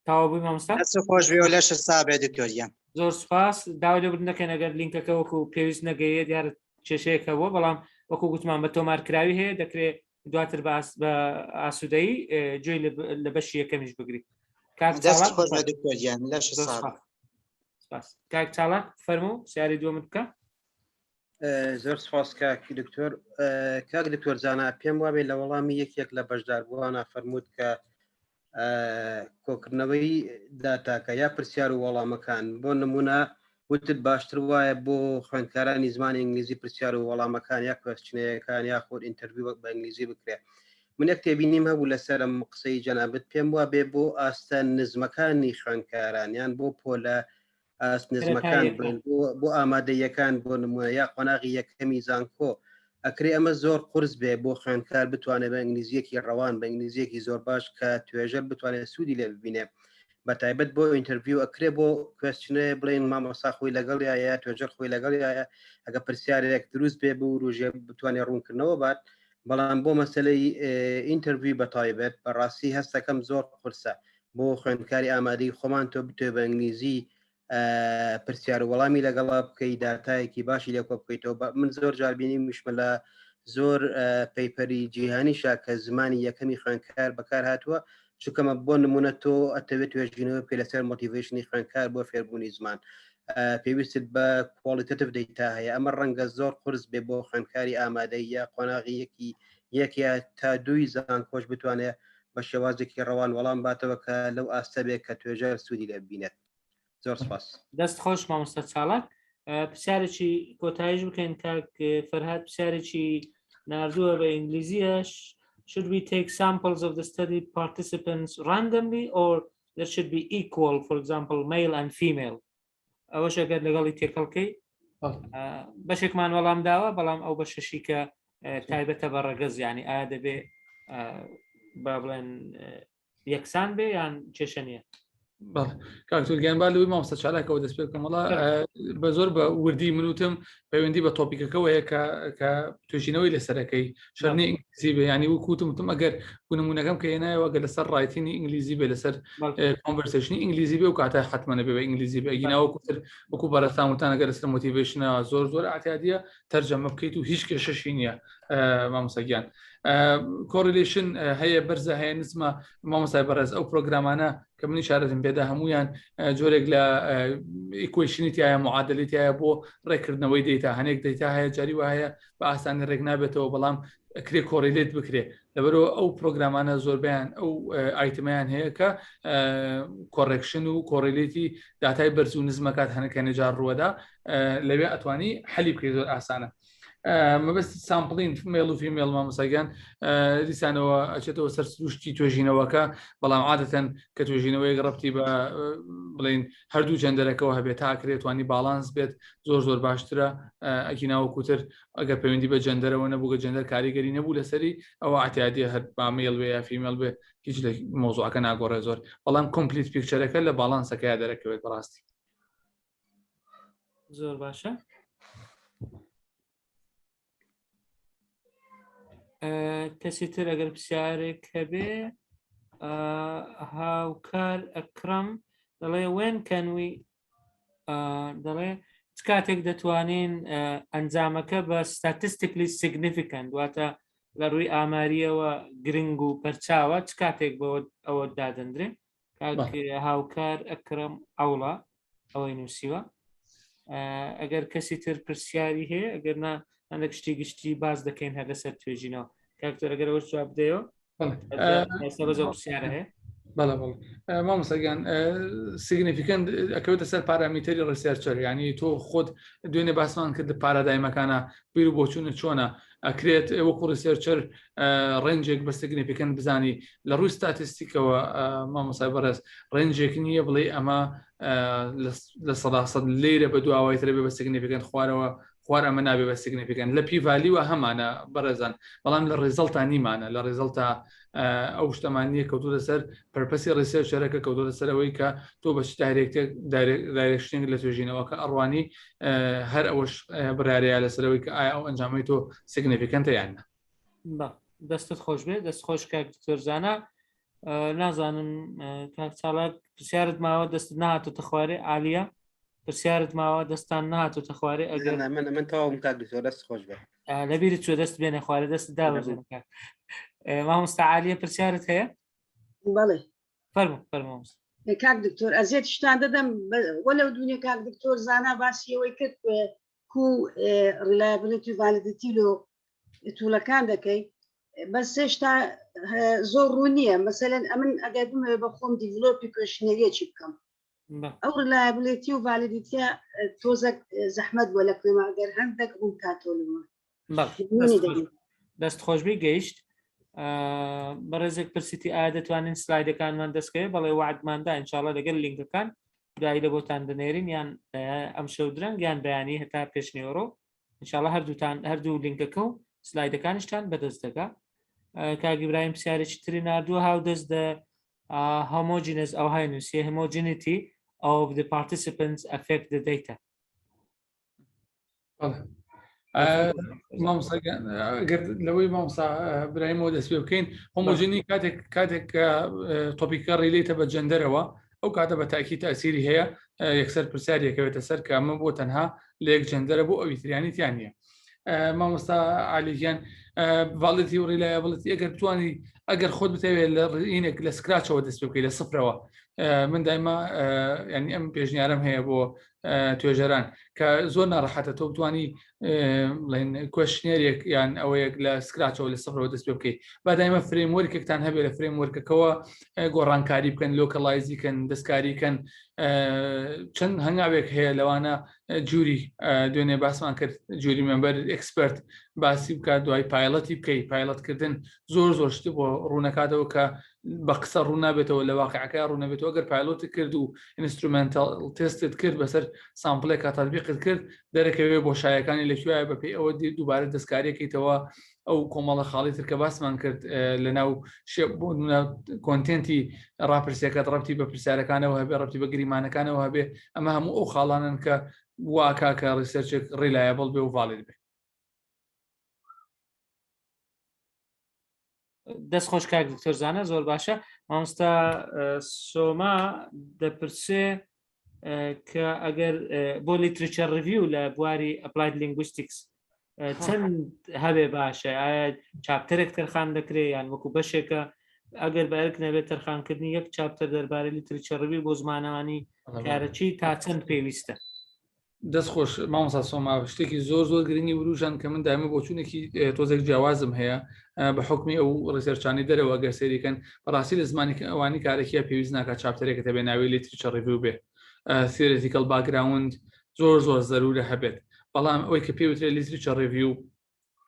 تەواو بووی مامۆستا دەست خۆش بێ و لەشت ساغ بێ دکتۆر گیان زۆر سپاس داوای لێبوردن دەکەین ئەگەر لینکەکە وەکو پێویست نەگەیە دیارە کێشەیەک هەبووە بەڵام وەکو گوتمان بە تۆمارکراوی هەیە دەکرێت دواتر بە بە ئاسوودەیی گوێی لە بەشی یەکەمیش بگری کاک دەست خۆش بێ دکتۆر گیان لەشت ساغ بێ. سپاس کاک چالاک فەرموو پرسیاری دووەمت بکە زۆر سپاس کاک دکتۆر کاک دکتۆر زانا پێم وابێ لە وەڵامی یەکێک لە بەشداربووانە فەرمووت کە کۆکردنەوەی داتاکە یا پرسیار و وەڵامەکان بۆ نمونە وتت باشتر وایە بۆ خوێندکارانی زمانی ئینگلیزی پرسیار و وەڵامەکان یا questionnaire ەکان یاخود interview وەک بە ئینگلیزی بکرێت من یەک تێبینیم هەبوو لەسەرم قسەی جەنابت پێم وا بێ بۆ ئاستە نزمەکانی خوێندکاران یان بۆ پۆلە ئاست نزمەکان بڵێن بۆ ئامادەیەکان بۆ نمونە یا قۆناغی یەکەمی زانکۆ ئەکرێ ئەمە زۆر قرس بێ بۆ خوێندکار بتوانێت بە ئینگلیزیەکی ڕەوان بە ئینگلیزیەکی زۆر باش کە توێژەر بتوانێت سوودی لێ ببینێ بە تایبەت بۆ interview ئەکرێ بۆ questionnaire بڵێن مامۆستا خۆی لەگەڵ یا توێژەر خۆی لەگەڵ یایە ئەگە پرسیارێک دروست بێ بوروژێ بتوانێت ڕوونکردنەوە بات بەڵام بۆ مەسلەی interview بە تایبەت بەڕاستی هەستەکەم زۆر قورسە بۆ خوێندکاری ئامادەی خۆمان تۆ بتێ بە ئینگلیزی پرسیار و وەڵامی لەگەڵا بکەی داتایەکی باشی لێ کۆ بکەیتەوە من زۆر جار بینی مشمە لە زۆر paper ی جیهانیشا کە زمانی یەکەمی خوێندکار بەکار هاتووە چونکەمە بۆ نمونە تۆ ئەتەوێت توێژینەوە بکەی لەسەر motivation ی خوێندکار بۆ فێربوونی زمان پێویستت بە qualitative data هەیە ئەمە ڕەنگە زۆر قرس بێ بۆ خوێندکاری ئامادەی یا قۆناغی یەکی یەک یا تا دووی زانکۆش بتوانێت بە شێوازێکی ڕەوان وەڵام باتەوە کە لەو ئاستە بێت کە توێژەر سوودی لێ ببینێت. زۆر سپاس. دەست خۆش مامۆستا چالاک. پرسیارێکی کۆتاییش بکەین کاک فەرهاد پرسیارێکی ناردووە بە ئینگلیزیەش should we take samples of the study participants randomly or there should be equal for example male and female ئەوەش ئەگەر لەگەڵی تێکەڵکەی بەشێکمان وەڵام داوە بەڵام ئەو بەشەشی کە تایبەتە بە ڕەگەز ینی ئایا دەبێ با بڵێن یەکسان بێ یان کێشە نییە کاکتۆرگیان با لەوەی مامۆستا چالاکەوە دەست پێ بکەم وڵا بە زۆر بە وردی من وتم پەیوەندی بە topic ەکەوە هەیە کە کە توێژینەوەی لەسەرەکەی شەرنی ئینگلیزی بێ ینی وەکوتم وتم ئەگەر نمونەکەم کە هێنایەوە ئەگەر لەسەر writing ی ئینگلیزی بێ لەسەر conversation ی ئینگلیزی بێ و کاتە حتممە بێ بە ئینگلیزی بێ ئەگینا وەکوتر وەکو بەڕێزتان وتان ئەگەر لەسەر motivation ە زۆر زۆر ئاعتیادیە تەرجەمە بکەیت و هیچ کێشەشی نییە مامۆستا گیان correlation هەیە بەرزە هەیە نزمە مامۆستای بەڕێز ئەو پرۆگرامانە کە منی شارەتم پێدا هەمویان جۆرێک لە equation ی تایە معادلی تایە بۆ ڕێکردنەوەی data هەنێک data هەیە جاری وایە بە ئاسانی ڕێک نابێتەوە بەڵام ئەکرێ correlate بکرێ لەبەرەوە ئەو پرۆگرامانە زۆربیان ئەو item ەیان هەیە کە correction و correlate ی داتای بەرز و نزمەکات هەنەکە نەجار ڕووەدا لەوێ ئەتوانی حەلی بکەی زۆر ئاسانە مەبەستی sampling male و female مامۆساگیان دیسانەوە ئەچێتەوە سەر سروشتی توێژینەوەکە بەڵام عادەتەن کە توێژینەوەیەک ڕەتی بە بڵین هەردوو gender ەکەوە هەبێت تاکرێت توانی باڵانس بێت زۆر زۆر باشترە ئەگیناوەکوتر ئەگەر پەیوەندی بە gender ەوە نەبوو گە gender کاریگەری نەبوو لەسەری ئەوە ئەعتیادیە هەر با male بێ یا female بێ هیچ لە مۆزوعەکە ناگۆڕێ زۆر بەڵام complete picture ەکە لە باڵانسەکەیا دەرەکەوێت بەڕاستی. زۆر باشە کەسی تر ئەگەر پرسیارێک هەبێ هاوکار ئەکرم دەڵێ when can we دەڵێ چ کاتێک دەتوانین ئەنجامەکە بە statistically significant واتە لە ڕووی ئاماریەوە گرنگ و پەرچاوە چ کاتێک بەوە ئەوە دادەندرێ هاوکار ئەکرم ئەوڵا ئەوەی نووسیوە ئەگەر کەسی تر پرسیاری هەیە ئەگەر نا هەندێک شتی گشتی باز دەکەین هەر لەسەر توێژینەوە کاکتۆر ئەگەر ئەوە جواب بدەیەوە بەڵێ بەڵێ مامۆستا گیان significant ئەکەوێتە سەر parameter ی researcher ینی تۆ خۆت دوێنێ باسمان کرد paradigm ەکانە بیر و بۆچوونە چۆنە ئەکرێت وەکو researcher range ێک بە significant بزانی لە ڕووی statistic ەوە مامۆسای بەڕێز range ێک نییە بڵێ ئەمە لە سەدا سەد لێرە بە دواوای ترە بێ بە significant خوارەوە خوار ئەمە نابێ بە significant لە p value وە هەمانە بەڕێزان بەڵام لە result ا نیمانە لە result ا ئەو شتەمان نییە کەوتۆتە سەر purpose ی researcher ەکە کەوتۆتە سەر ئەوەی کە تۆ بە چ direction ێک لە توێژینەوەکە ئەڕوانی هەر ئەوەش بڕارەیە لەسەرەوەی کە ئایا ئەو ئەنجامەی تۆ significant ە یان نا دەستت خۆش بێت دەست خۆش کاک دکتۆر زانا نازانم کاک چالاک پرسیارت ماوە دەست نهاتۆتە خوارێ ئالیا پرسیارت ماوە دەستان نهاتۆتە خوارێ ئەگەر من من تەواوم کاک دکتۆر دەست خۆش بێت لەبیرت چوە دەست بێنە خوارێ دەست داوەزێنە کاک مامۆستا عالیە پرسیارت هەیە بەڵێ فەرموو فەرموو مامۆستا. کاک دکتۆر ئەزیەت شتان دەدەم وەلەو دونیە کاک دکتۆر زانا باسی ئەوەی کرد کو reliability و validity لۆ tool ەکان دەکەی بەس هێشتا زۆر ڕوون نییە مەسەلەن ئەمن ئەگەر بمەوێ بە خۆم develop ی questionnaire ێکی بکەم ئەو reliability و validity ە تۆزەک زەحمەت بووە لە کوێمە ئەگەر هەندێک ڕوون کاتۆ لەمە دەست خۆشببی گەیشت بەڕێزێک پرسیتی ئایا دەتوانین slide ەکانمان دەستکەوێت بەڵێ وعدماندا ئینشاءاللە لەگەل لینکەکان دوایی لە بۆتان دەنێرین یان ئەم شەو درەنگ یان بەیانی هەتا پێشنیوەڕۆ ئینشاءاللە هەردووتان هەردوو لینکەکە و slide ەکانیشتان بەدەست دەگا کاک ئیبراهیم پرسیارێکی تری ناردووە how does the homogeneous ئەوهای نووسیە homogeneity of the participants affect the data گەر لەوەی مامۆستا برایمەوە دەست پێ بکەین homogeneity کاتێک کاتێک topic ەکە relate ە بە gender ەوە ئەو کاتە بە تاکی تاسیری هەیە یەکسەر پرسیارێکەوێتە سەر کە ئەمە بۆ تەنها لە یەک gender ە بۆ ئەوی تریانی تیان نییە مامۆستا عالیگیان validity و reliability ئەگەر بتانی ئەگەر خۆت بتەوێت لە ڕینێک لە scratch ەوە دەست پێ بکەیت لە سفرەوە من دایما ینی ئەم پێشنیارم هەیە بۆ توێژەران کە زۆر ناڕەحەتە تۆ بتانی بڵێن questionnaire ێک یان ئەوەیەک لە scratch ەوە لە سفرەوە دەست پێ بکەیت با دایمە framework ێکتان هەبێ لە framework ەکەوە گۆڕانکاری بکەن localize ی کەن دەستکاری کەن چەند هەنگاوێک هەیە لەوانە jury دوێنێ باسمان کرد jury member expert باسی بکات دوای pilot ی بکەیت pilot کردن زۆر زۆر شت بۆ ڕوونەکاتەوە کە بە قسە ڕوون نابێتەوە لە واقعەکە ڕوون نابێتەوە ئەگەر pilot ت کرد و instrumental test ت کرد بەسەر sample ێکا تەتبیقت کرد دەرەکەوێ بۆشایەکانی لە کوێیە بەپێی ئەوە دووبارە دەستکاریەکەیتەوە ئەو کۆمەڵە خاڵی تر کە باسمان کرد لە ناو content ی ڕاپرسیەکەت ڕەتی بە پرسیارەکانەوە هەبێ ڕەتی بە گریمانەکانەوە هەبێ ئەمە هەموو ئەو خاڵانن کە واکا کە research ێک reliable بێ و valid بێ. دەست خۆش کاک دکتۆر زانە زۆر باشە مامۆستا سۆما دەپرسێ کە ئەگەر بۆ literature review لە بواری applied linguistics چەند هەبێ باشە ئایا chapter ێک تەرخان دەکرێ یان وەکو بەشێکە ئەگەر بەرک نەبێت تەرخانکردنی یەک chapter دەربارەی literature review بۆ زمانەوانی کارەچی تا چەند پێویستە؟ دەست خۆش مامۆستا سۆما، شتێکی زۆر زۆر گرنگی وروژان کە من دایمە بۆچوونێکی تۆزێک جیاوازم هەیە بە حکمی ئەو research انەی دەرەوە گەر سەیریکەن بەڕاستی لە زمانی ئەوانی کارێکیە پێویست ناکات chapter ێکە هەبێ ناوی literature review بێ theoretical background زۆر زۆر زەرورە هەبێت بەڵام ئەوەی کە پێوترێ literature review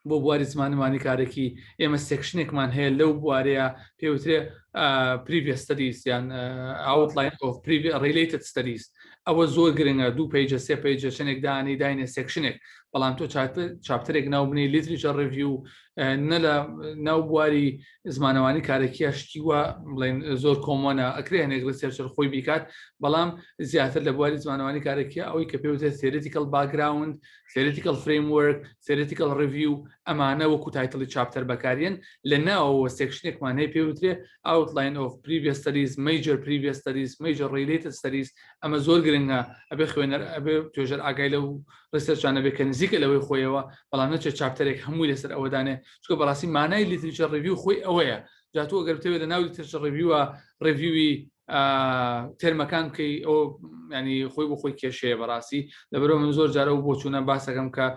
بۆ بواری زمانەوانی کارێکی ئێمە section ێکمان هەیە لەو بوارەیە پێوترێ previous studies یان outline of related studies ئەوە زۆر گرنگە دوو page ە سێ page ە چەندێک دانی داینە section ێک بەڵام تۆ chapter ێک ناو بنی literature review نە لە ناو بواری زمانەوانی کارێکیە شتی وە بڵێن زۆر common ە ئەکرێ هەنێک researcher خۆی بیکات بەڵام زیاتر لە بواری زمانەوانی کارێکیە ئەوەی کە پێوترێت theoretical background theoretical framework، theoretical review ئەمانە وەکو title ی chapter بەکاریەن، لە ناوەوە section ێکمان هەیە پێی وترێ outline of previous studies، major previous studies، major related studies، ئەمە زۆر گرنگە ئەبێ خوێنەر ئەبێ توێژەر ئاگای لەو research انە بێ کە نزیکە لەوەی خۆیەوە، بەڵام نەچێت chapter ێک هەمووی لەسەر ئەوە دانێ، چونکە بەڕاستی مانای literature review خۆی ئەوەیە، جا تۆ ئەگەر بتەوێت لە ناو literature review ە review ی term ەکان بکەی ئەو ینی خۆی بۆ خۆی کێشەیە بەڕاستی لەبەرەوە من زۆر جارە و بۆچوونە باسەکەم کە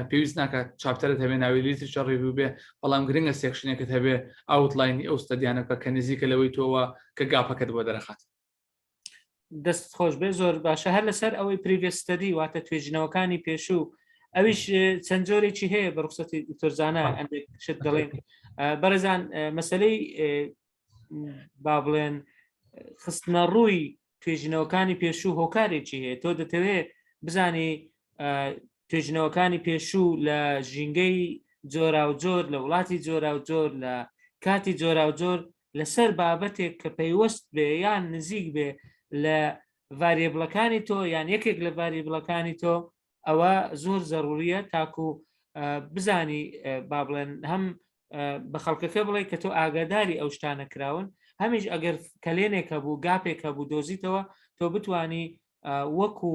پێویست ناکات chapter ت هەبێ ناوی literature review بێ بەڵام گرنگە section ێکت هەبێ outline ی ئەو study انە بکە کە نزیکە لەوەی تۆوە کە gap ەکەت بۆ دەرەخات. دەست خۆش بێ زۆر باشە هەر لەسەر ئەوەی previous study واتە توێژینەوەکانی پێشوو ئەویش چەند جۆرێکی هەیە بە ڕوخسەتی دکتۆر زانا ئەندێک شت دەڵێن بەڕێزان مەسلەی با بڵێن خستنە ڕووی توێژینەوەکانی پێشوو هۆکارێکی هەیە تۆ دەتەوێت بزانی توێژینەوەکانی پێشوو لە ژینگەی جۆراوجۆر لە وڵاتی جۆراوجۆر لە کاتی جۆراوجۆر لەسەر بابەتێک کە پەیوەست بێ یان نزیک بێ لە variable ەکانی تۆ یان یەکێک لە variable ەکانی تۆ ئەوە زۆر زەڕوریە تاکو بزانی با بڵێن هەم بە خەڵکەکە بڵێ کە تۆ ئاگاداری ئەو شتانە کراون هەمیش ئەگەر کەلێنێک هەبوو gap ێک هەبوو دۆزیتەوە تۆ بتانی وەکو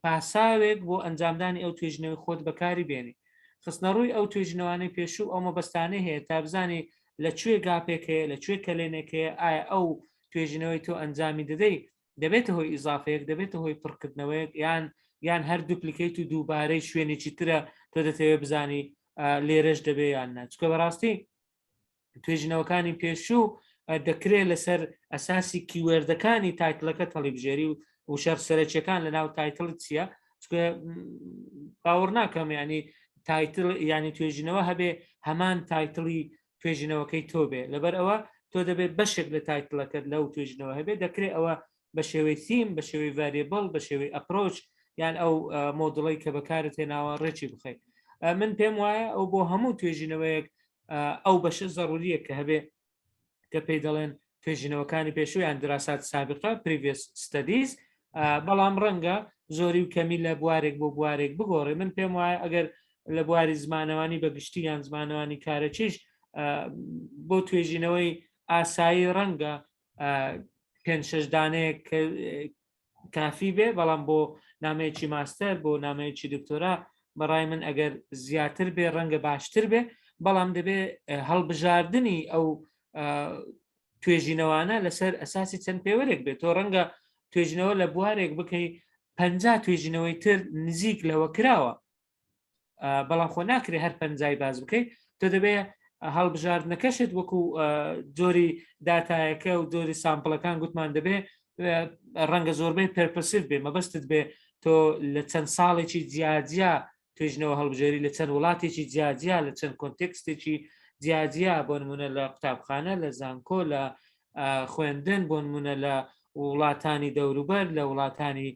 پاساوێک بۆ ئەنجامدانی ئەو توێژینەوەی خۆت بەکاری بێنی خستنەڕووی ئەو توێژینەوانەی پێشوو ئەو مەبەستانەی هەیە تا بزانی لە کوێ gap ێک هەیە لە کوێ کەلێنێک هەیە ئایا ئەو توێژینەوەی تۆ ئەنجامی دەدەی دەبێتە هۆی ئیزافەیەک دەبێتە هۆی پڕکردنەوەیەک یان یان هەر duplicate و دووبارەی شوێنێکی ترە تۆ دەتەوێت بزانی لێرەش دەبێ یان نا چکە بەڕاستی توێژینەوەکانی پێشوو دەکرێت لەسەر ئەساسی keyword ەکانی title ەکە هەڵیبژێری و وشەر سەرەکیەکان لە ناو title چییە باوەڕ ناکەم ینی title ینی توێژینەوە هەبێ هەمان title ی توێژینەوەکەی تۆ بێ لەبەر ئەوە تۆ دەبێت بەشێک لە title ەکەت لەو توێژینەوە هەبێت دەکرێت ئەوە بە شێوەی theme بە شێوەی variable بە شێوەی approach یان ئەو مۆدڵی کە بەکارت هێناوە ڕێکی بخەیت من پێم وایە ئەو بۆ هەموو توێژینەوەیەک ئەو بەشە زەڕوریە کە هەبێ کە پێی دەڵێن توێژینەوەکانی پێشوویان دراسات سابقە previous studies بەڵام ڕەنگە زۆری و کەمی لە بوارێک بۆ بوارێک بگۆڕێ من پێم وایە ئەگەر لە بواری زمانەوانی بە گشتی یان زمانەوانی کارەکیش بۆ توێژینەوەی ئاسایی ڕەنگە پێ شش دانەیەک کافی بێ بەڵام بۆ نامەیەکی ماستەر بۆ نامەیەکی دکتۆرا بەڕای من ئەگەر زیاتر بێ ڕەنگە باشتر بێ بەڵام دەبێ هەڵبژاردننی ئەو توێژینەوانە لەسەر ئەساسی چەند پێوەرێک بێت تۆ ڕەنگە توێژینەوە لە بوارێک بکەی پ توێژینەوەی تر نزیک لەوە کراوە بەڵام خۆ ناکرێ هەر پەنجای باز بکەیت تۆ دەبێ هەڵبژاردنەکەشت وەکو جۆری داتایەکە و جۆری sample ەکان گوتمان دەبێ ڕەنگە زۆربەی purposive بێ مەبەستت بێ تۆ لە چەند ساڵێکی جیاجیا توێژنەوە هەڵبژێری لە چەند وڵاتێکی جیاجیا لە چەند context ێکی جیاجیا بۆ نمونە لە قوتابخانە لە زانکۆ لە خوێندن بۆ نمونە لە وڵاتانی دەوروبەر لە وڵاتانی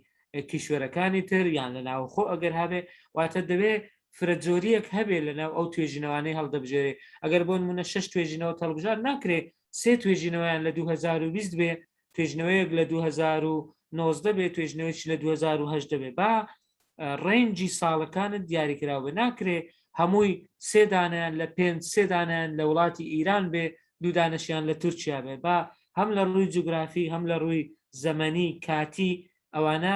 کیشوەرەکانی تر یان لە ناوخۆ ئەگەر هەبێ واتە دەبێ فرە جۆریەک هەبێ لە ناو ئەو توێژینەوانەی هەڵدەبژێرێ ئەگەر بۆ نمونە شش توێژینەوە هەڵبژار ناکرێ سێ توێژینەوەیان لە 2020 بێ توێژینەوەیەک لە 2019 بێ توێژینەوەیش لە 2010 بێ با ڕێنجی ساڵەکانت دیاریکراو بێ ناکرێ هەمووی سێ دانیان لە پێنج سێ دانیان لە وڵاتی ئیران بێ دوو دانەشیان لە تورکیا بێ با هەم لە ڕووی جوگرافی هەم لە ڕووی زەمەنی کاتی ئەوانە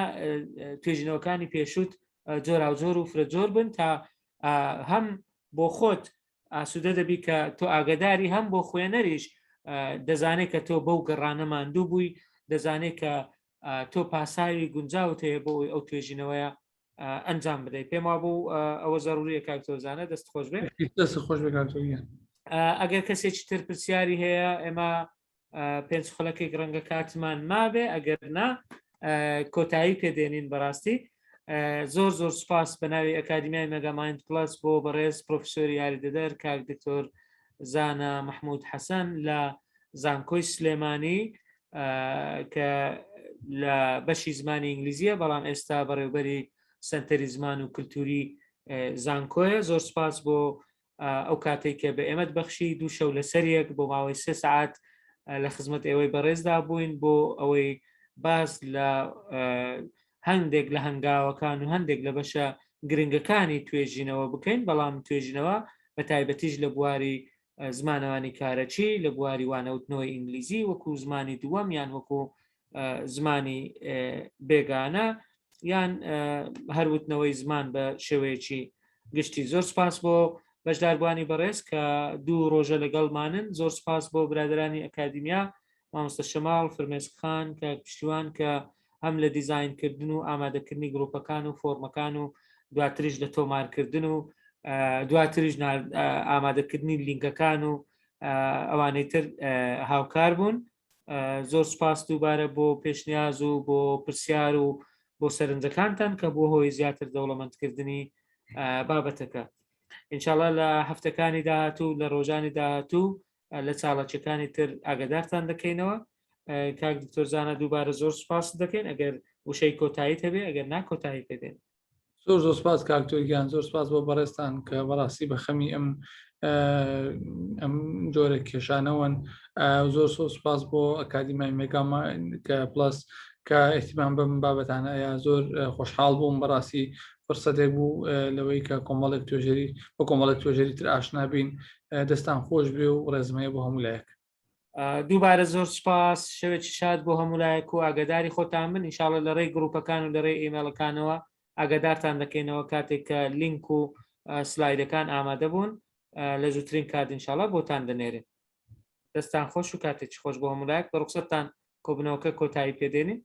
توێژینەوەکانی پێشوت جۆراوجۆر و فرەجۆر بن تا هەم بۆ خۆت ئاسوودە دەبی کە تۆ ئاگداری هەم بۆ خوێنەریش دەزانێت کە تۆ بەو گەڕانە ماندوو بووی دەزانێت کە تۆ پاساوی گونجاوت هەیە بۆ ئەو توێژینەوەیە. ئەنجام بدەیت. پێم وابوو ئەوە زەروریە کاک تۆزانە، دەست خۆش بێ. دەست خۆش بێ کاک تۆگیان. ئەگەر کەسێکی تر پرسیاری هەیە ئێمە پێنج خولەکێک ڕەنگە کاتمان مابێ، ئەگەر نا کۆتایی پێدێنین. بەڕاستی زۆر زۆر سوپاس بە ناوی ئەکادیمیای مێگامایند پلس بۆ بەڕێز پرۆفسۆری یاریدەدەر کاک دکتۆر زانا مححمود حەسەن لە زانکۆی سلێمانی کە لە بەشی زمانی ئینگلیزیە، بەڵام ئێستا بەڕێوبەری سنتەری زمان و کللتوری زانکۆیە. زۆر سپاس بۆ ئەو کاتێک کە بە ئێمەت بەخشی، دوو شەو لەسەریەک بۆ ماوەی سێ سعات لە خزمەت ئێوەی بەڕێزدا بووین بۆ ئەوەی باس لە هەندێک لە هەنگاوەکان و هەندێک لە بەشە گرنگەکانی توێژینەوە بکەین، بەڵام توێژینەوە بە تایبەتیش لە بواری زمانەوانی کارەکی، لە بواری وانەوتنەوەی ئینگلیزی وەکو زمانی دووەم یان وەکو زمانی بێگانە یان هەروتنەوەی زمان بە شێوەیەکی گشتی. زۆر سپاس بۆ بەشداربووانی بەڕێز کە دوو ڕۆژە لەگەڵمانن. زۆر سپاس بۆ برادرانی ئەکادیمیا، مامۆستا شەماڵ، فرمێسک خان، کە پشتیوان کە هەم لە دیزاینکردن و ئامادەکردنی گروپەکان و فۆرمەکان و دواتریش لە تۆمارکردن و دواتریش ئامادەکردنی لینکەکان و ئەوانەی تر هاوکار بوون. زۆر سپاس دووبارە بۆ پێشنیاز و بۆ پرسیار و بۆ سەرنجەکانتان کە بۆ هۆی زیاتر دەوڵەمەندکردنی بابەتەکە. ئینشاءاللە لە هەفتەکانی داهاتوو، لە ڕۆژانی داهاتوو لە چاڵاکیەکانی تر ئاگادارتان دەکەینەوە. کاک دکتۆر زانا دووبارە زۆر سپاس دەکەین، ئەگەر وشەی کۆتاییت هەبێ، ئەگەر نا کۆتایی پێدێن. زۆر زۆر سپاس کاک تۆر گیان، زۆر سپاس بۆ بەڕێزتان کە بەڕاستی بە خەمی ئەم ئەم جۆرە کێشانەوەن. زۆر زۆر سپاس بۆ ئەکادیمای مێگاما کە پلس کە احتیمان بەم بابەتانە ئەیا. زۆر خۆشحاڵ بووم بەڕاستی، فرسەتێک بوو لەوەی کە کۆمەڵێک توێژەری بە کۆمەڵێک توێژەری تر ئاشنا بین. دەستان خۆش بێ و ڕێزمەیە بۆ هەموو لایەک. دووبارە زۆر سپاس، شەوێکی شاد بۆ هەموو لایەک و ئاگاداری خۆتان بن. ئینشاءاللە لە ڕێی گروپەکان و لە ڕێی ئیمێڵەکانەوە ئاگادارتان دەکەینەوە کاتێک کە لینک و سلایدەکان ئامادە بوون، لە زووترین کات ئینشاءاللە بۆتان دەنێرین. دەستان خۆش و کاتێکی خۆش بۆ هەموو لایەک. بە ڕوخسەتتان کۆبنەوەکە کۆتایی پێدێنین.